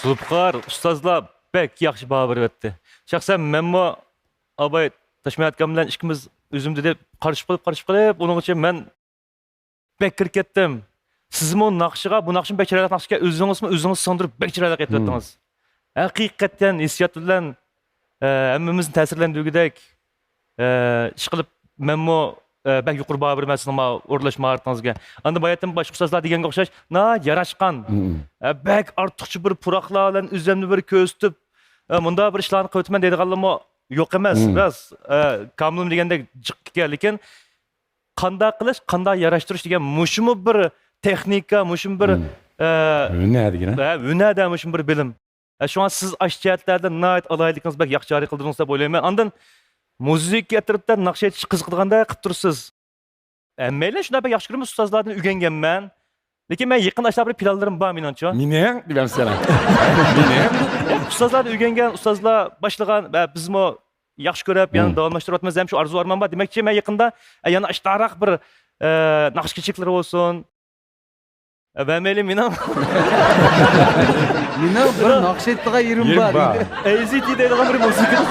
زۇلپىقار ئۇستازلار بەك ياخشى باھا بېرىۋەتتى. شەخسەن مەنمۇ ئاباي تاشمۇرات ئاكام بىلەن ئىككىمىز ئۈزۈم دېدى، قارىشىپ قېلىپ، قارىشىپ قېلىپ، ئۇنىڭ ئۈچۈن مەن بەك كىرىپ كەتتىم. سىزمۇ ناخشىغا، بۇ ناخشىمۇ بەك چىرايلىق ناخشىكەن، ئۆزىڭىزمۇ ئۆزىڭىز سىڭدۈرۈپ بەك چىرايلىق ئېيتىۋەتتىڭىز. ھەقىقەتەن ھېسسىيات بىلەن، ئە، ھەممىمىزنى تەسىرلەندۈرگۈدەك، ئە، ئىشقىلىپ مەنمۇ، ئە، بەك يۇقىرى باھا بېرىمەن سىزنىڭ ماۋۇ ئورۇنلاش ماھارىتىڭىزگە. ئاندىن باياتىن باشقا ئۇستازلار دېگەنگە ئوخشاش ناھايىتى ياراشقان، ئە، بەك ئارتۇقچە بىر پۇراقلار بىلەن ئۆزۈمنى بىر كۆرسىتىپ، ئە، مۇنداق بىر ئىشلارنى قىلىۋېتىمەن دەيدىغانلارمۇ يوق ئەمەس. راست، ئە، كامىلمۇ دېگەندەك جىق ئىكەن، لېكىن قانداق قىلىش، قانداق ياراشتۇرۇش دېگەن مۇشۇمۇ بىر تېخنىكا، مۇشۇمۇ بىر، ئە، ھۈنەر دېگەن، ھە؟ ھە، ھۈنەر دە مۇشۇمۇ بىر بىلىم. ھە، شۇڭا سىز ئاشۇ جەھەتلەردە ناھايىتى ئالاھىدىلىكىڭىزنى بەك ياخشى جارى قىلدىڭىز دەپ ئويلايمەن. ئاندىن مۇزىكا ئەترىتىدە ناخشا ئېيتىش قىزىقىدىغاندەك قىلىپ تۇرىسىز. ھەممەيلەن شۇنداق بەك ياخشى كۆرىمىز، ئۇستازلاردىن ئۆگەنگەنمەن. لېكىن مەن يېقىندا ئاشۇنداق بىر پىلانلىرىم بار مېنىڭچۇ. مېنىڭ دېمەمسەن. مېنىڭ. ئۇستازلاردىن ئۆگەنگەن، ئۇستازلار باشلىغان ۋە بىزمۇ ياخشى كۆرۈپ، يەنە داۋاملاشتۇرۇۋاتىمىز ھەم شۇ ئارزۇ ئارمان بار. دېمەكچى، مەن يېقىندا، ئە، يەنە ئاشۇنداقراق بىر، ئە، ناخشا كېچىلىكلىرى بولسۇن. ئە، ۋە مەيلى مېنىڭ مېنىڭ بىر ناخشا ئېيتىدىغان يېرىم بار. ئەيزىتى دەيدىغان بىر مۇزىكىلىق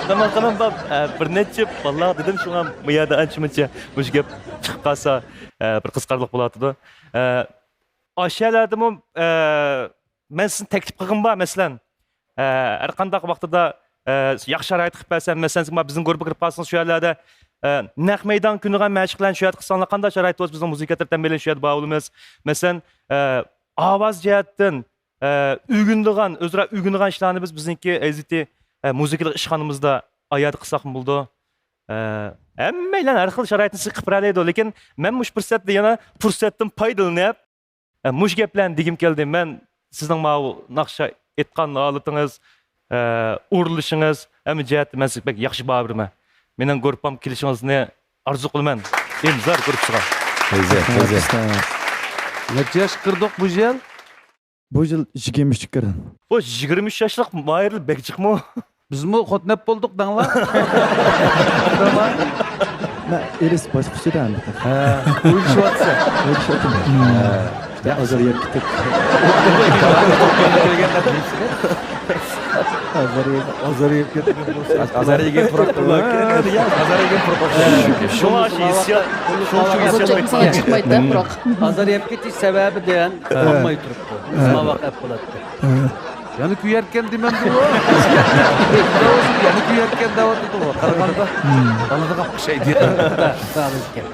تاماقخانام بار. ئە، بىر نەچچە بالىلارغا دېدىم، شۇڭا بۇ يەردە ئانچە-مۇنچە مۇشۇ گەپ چىقىپ قالسا، ئە، بىر قىزىقارلىق بولاتىدۇ. ئە، ئاشۇ يەرلەردىمۇ، ئە، مەن سىزنى تەكلىپ قىلغىنىم بار، مەسىلەن، ئە، ھەر قانداق ۋاقتىدا، ئە، ياخشى شارائىت قىلىپ بەرسەم، مەسىلەن، سىز مانا بىزنىڭ گۇرۇپپىغا كىرىپ قالسىڭىز، شۇ يەرلەردە، ئە، نەق مەيدان كۈنىغا مەشىقلەرنى شۇ يەردە قىلساڭلار، قانداق شارائىت بولسا، بىزنىڭ مۇزىكا تەرەپتىن مەيلى شۇ يەردە بار بولىمىز. مەسىلەن، ئە، ئاۋاز جەھەتتىن، ئە، ئۆگىنىدىغان، ئۆزئارا ئۆگىنىدىغان ئىشلارنى بىز بىزنىڭكى ئەيزىتى، ئە، مۇزىكىلىق ئىشخانىمىزدا ئايادا قىلساقمۇ بولىدۇ. ئە، ھەممەيلەن ھەر خىل شارائىتنى سىز قىلىپ بېرەلەيدۇ، لېكىن مەن مۇشۇ پۇرسەتتە يەنە پۇرسەتتىن پايدىلىنىپ، ئە، مۇشۇ گەپلەرنى دېگۈم كەلدى. مەن سىزنىڭ ماۋۇ ناخشا ئېيتقان ھالىتىڭىز، ئە، ئۇرۇلۇشىڭىز، ھەممە جەھەتتە مەن سىزگە بەك ياخشى باھا بېرىمەن. مېنىڭ گۇرۇپپام كېلىشىڭىزنى ئارزۇ قىلىمەن. ئىنتىزار گۇرۇپپىسىغا. تېزە، تېزە. نەچچە ياشقا كىردۇق بۇ يىل؟ بۇ يىل يىگىرمە ئۈچكە كىردىم. بۇ يىگىرمە ئۈچ ياشلىق ماھىرلار بەك جىقمۇ؟ بىزمۇ خوتۇن ئەپ بولدۇق دەڭلار. مەن ئېرىس باشقۇچىدا ئەمدى. ھە، ئۇيۇشۇۋاتسا. ئۇيۇشۇۋاتىمەن. ئازار يەپ كېتىپ. ئازار يەپ، ئازار يەپ كېتىپ. ئازار يېگەن پۇراق. ئازار يېگەن پۇراق. شۇڭا شۇ ھېسسىيات، شۇ، شۇ ھېسسىيات. ئازار يەپ كېتىش سەۋەبىدىن ئۇنىماي تۇرۇپتۇ. بىز ناۋاق ئەپ بولاتتى. يەنە كۆيەركەن دېمەمدىمۇ؟ يەنە كۆيەركەن دەۋاتىدىغۇ. قارىغاندا ئالىدىغان ئوخشايدۇ.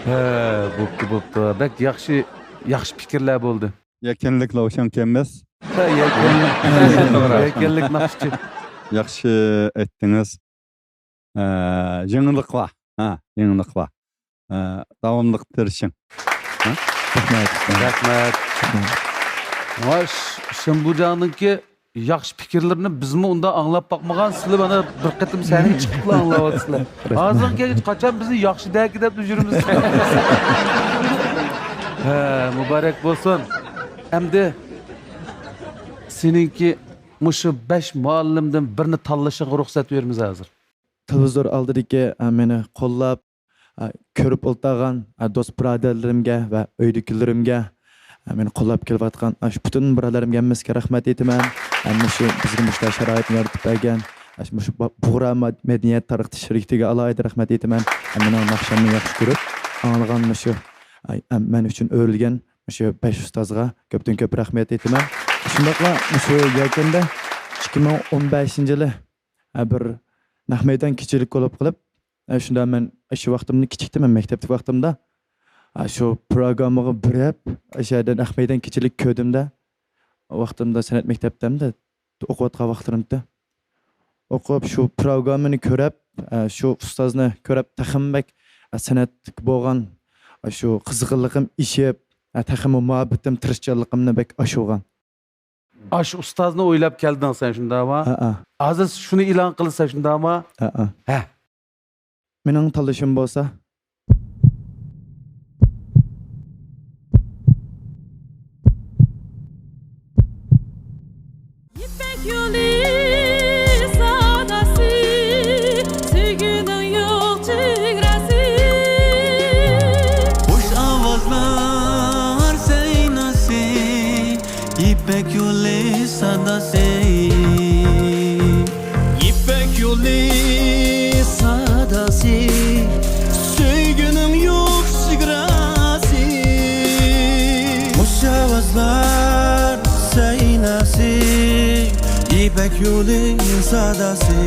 ھە، بوپتۇ، بوپتۇ. بەك ياخشى، ياخشى پىكىرلەر بولدى. يەكەنلىك لاۋشاڭ كەممەس. ھە، يەكەنلىك. يەكەنلىك ناخشىچى. ياخشى ئېيتتىڭىز. ئە، يېڭىلىقلار. ھە، يېڭىلىقلار. ئە، داۋاملىق تىرىشىڭ. ھە؟ رەھمەت. رەھمەت. ۋاي، ش-، شېنبۇجاڭنىڭكى ياخشى پىكىرلىرىنى بىزمۇ ئۇنداق ئاڭلاپ باقمىغان، سىلەر مانا بىر قېتىم سەھنىگە چىقىپلا ئاڭلاۋاتىسىلەر. ھازىرغىچە قاچان بىزنى ياخشى دەكى دەپ يۈرىمىز. ھە، مۇبارەك بولسۇن. ئەمدى سېنىڭكى مۇشۇ بەش مۇئەللىمدىن بىرنى تاللىشىڭغا رۇخسەت بېرىمىز ھازىر. تېلېۋىزور ئالدىدىكى، ئە، مېنى قوللاپ، ئە، كۆرۈپ ئولتۇرغان، ئە، دوست بۇرادەرلىرىمگە ۋە ئۆيدىكىلىرىمگە، ئە، مېنى قوللاپ كېلىۋاتقان ئاشۇ پۈتۈن بۇرادەرلىرىمگە ھەممىسىگە رەھمەت ئېيتىمەن. ھەم مۇشۇ بىزگە مۇشۇنداق شارائىتنى يارىتىپ بەرگەن، ئاشۇ مۇشۇ با-، بۇغرا ما-، مەدەنىيەت تارقىتىش شىركىتىگە ئالاھىدە رەھمەت ئېيتىمەن. ھەم مېنىڭ ناخشامنى ياخشى كۆرۈپ ئاڭلىغان مۇشۇ، ئە، مەن ئۈچۈن ئۆرۈلگەن مۇشۇ بەش ئۇستازغا كۆپتىن كۆپ رەھمەت ئېيتىمەن. شۇنداقلا مۇشۇ يەكەندە ئىككى مىڭ ئون بەشىنچى يىلى ھە، بىر نەق مەيدان كېچىلىك بولۇپ قېلىپ، ھە، شۇنداق مەن ئاشۇ ۋاقتىمدا كىچىكتىمەن، مەكتەپتىكى ۋاقتىمدا، ھە، شۇ پروگراممىغا بېرىپ، ئاشۇ يەردە نەق مەيدان كېچىلىك كۆردۈم-دە، ۋاقتىمدا سەنئەت مەكتەپتە ئەمدى ئوقۇۋاتقان ۋاقىتلىرىمدا. ئوقۇپ، شۇ پروگراممىنى كۆرۈپ، ھە، شۇ ئۇستازنى كۆرۈپ، تېخىمۇ بەك، ھە، سەنئەتكە بولغان، ھە، شۇ قىزغىنلىقىم ئېشىپ، ھە، تېخىمۇ مۇھەببىتىم، تىرىشچانلىقىمنى بەك ئاشۇرغان. ئاشۇ ئۇستازنى ئويلاپ كەلدىڭ سەن، شۇنداقمۇ؟ ھەئە. ھازىر شۇنى ئېلان قىلىسەن، شۇنداقمۇ؟ ھەئە. ھە. مېنىڭ تاللىشىم بولسا. يىپەك يولى ساداسى، سۆيگۈنىڭ يوق چېگراسى. خۇش ئاۋازلار سەيناسى، يىپەك يولى ساداسى. يىپەك يولى ساداسى، سۆيگۈنىڭ يوق چېگراسى. خۇش ئاۋازلار سەيناسى، يىپەك يولى ساداسى.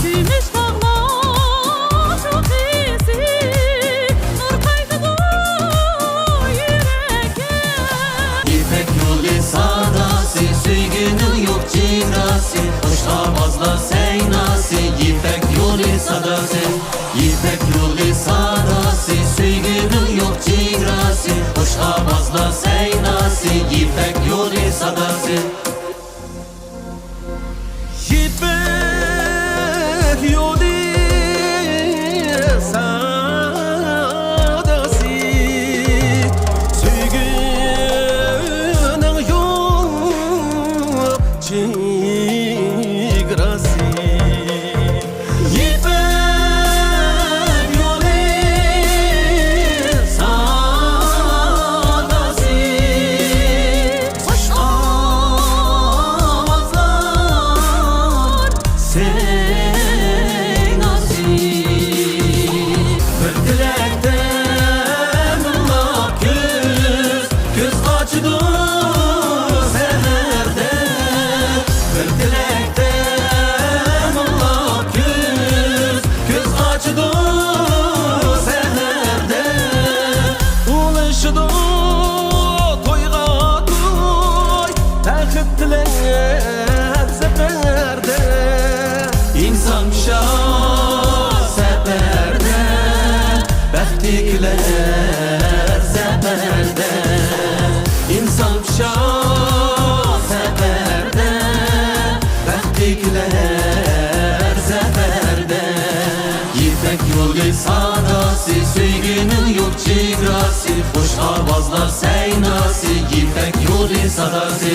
كۈمۈش تاغلار چوققىسى، نۇر قايتىدۇ يۈرەككە. يىپەك يولى ساداسى، سۆيگۈنىڭ يوق چېگراسى، خۇش ئاۋازلار سەيناسى، يىپەك يولى ساداسى. يىپەك يولى ساداسى، سۆيگۈنىڭ يوق چېگراسى، خۇش ئاۋازلار سەيناسى، يىپەك يولى ساداسى. يىپەك يولى ساداسى، سۆيگۈنىڭ يوق چېگراسى. يىپەك يولى ساداسى، خۇش ئاۋازلار سەيناسى. بىر تىلەكتە مىڭلاپ كۈز، كۈز قاچىدۇ سەھەردە. بىر تىلەكتە مىڭلاپ كۈز، كۈز قاچىدۇ سەھەردە. ئۇلىشىدۇ تويغا توي، بەخت تىلەپ سەپەردە. ئىنسان پىشار سەپەردە، بەختلىكلەر سەپەردە. ئىنسان پىشار سەپەردە، بەختلىكلەر سەپەردە. يىپەك يولى ساداسى، سۆيگۈنىڭ يوق چېگراسى، خۇش ئاۋازلار سەيناسى، يىپەك يولى ساداسى.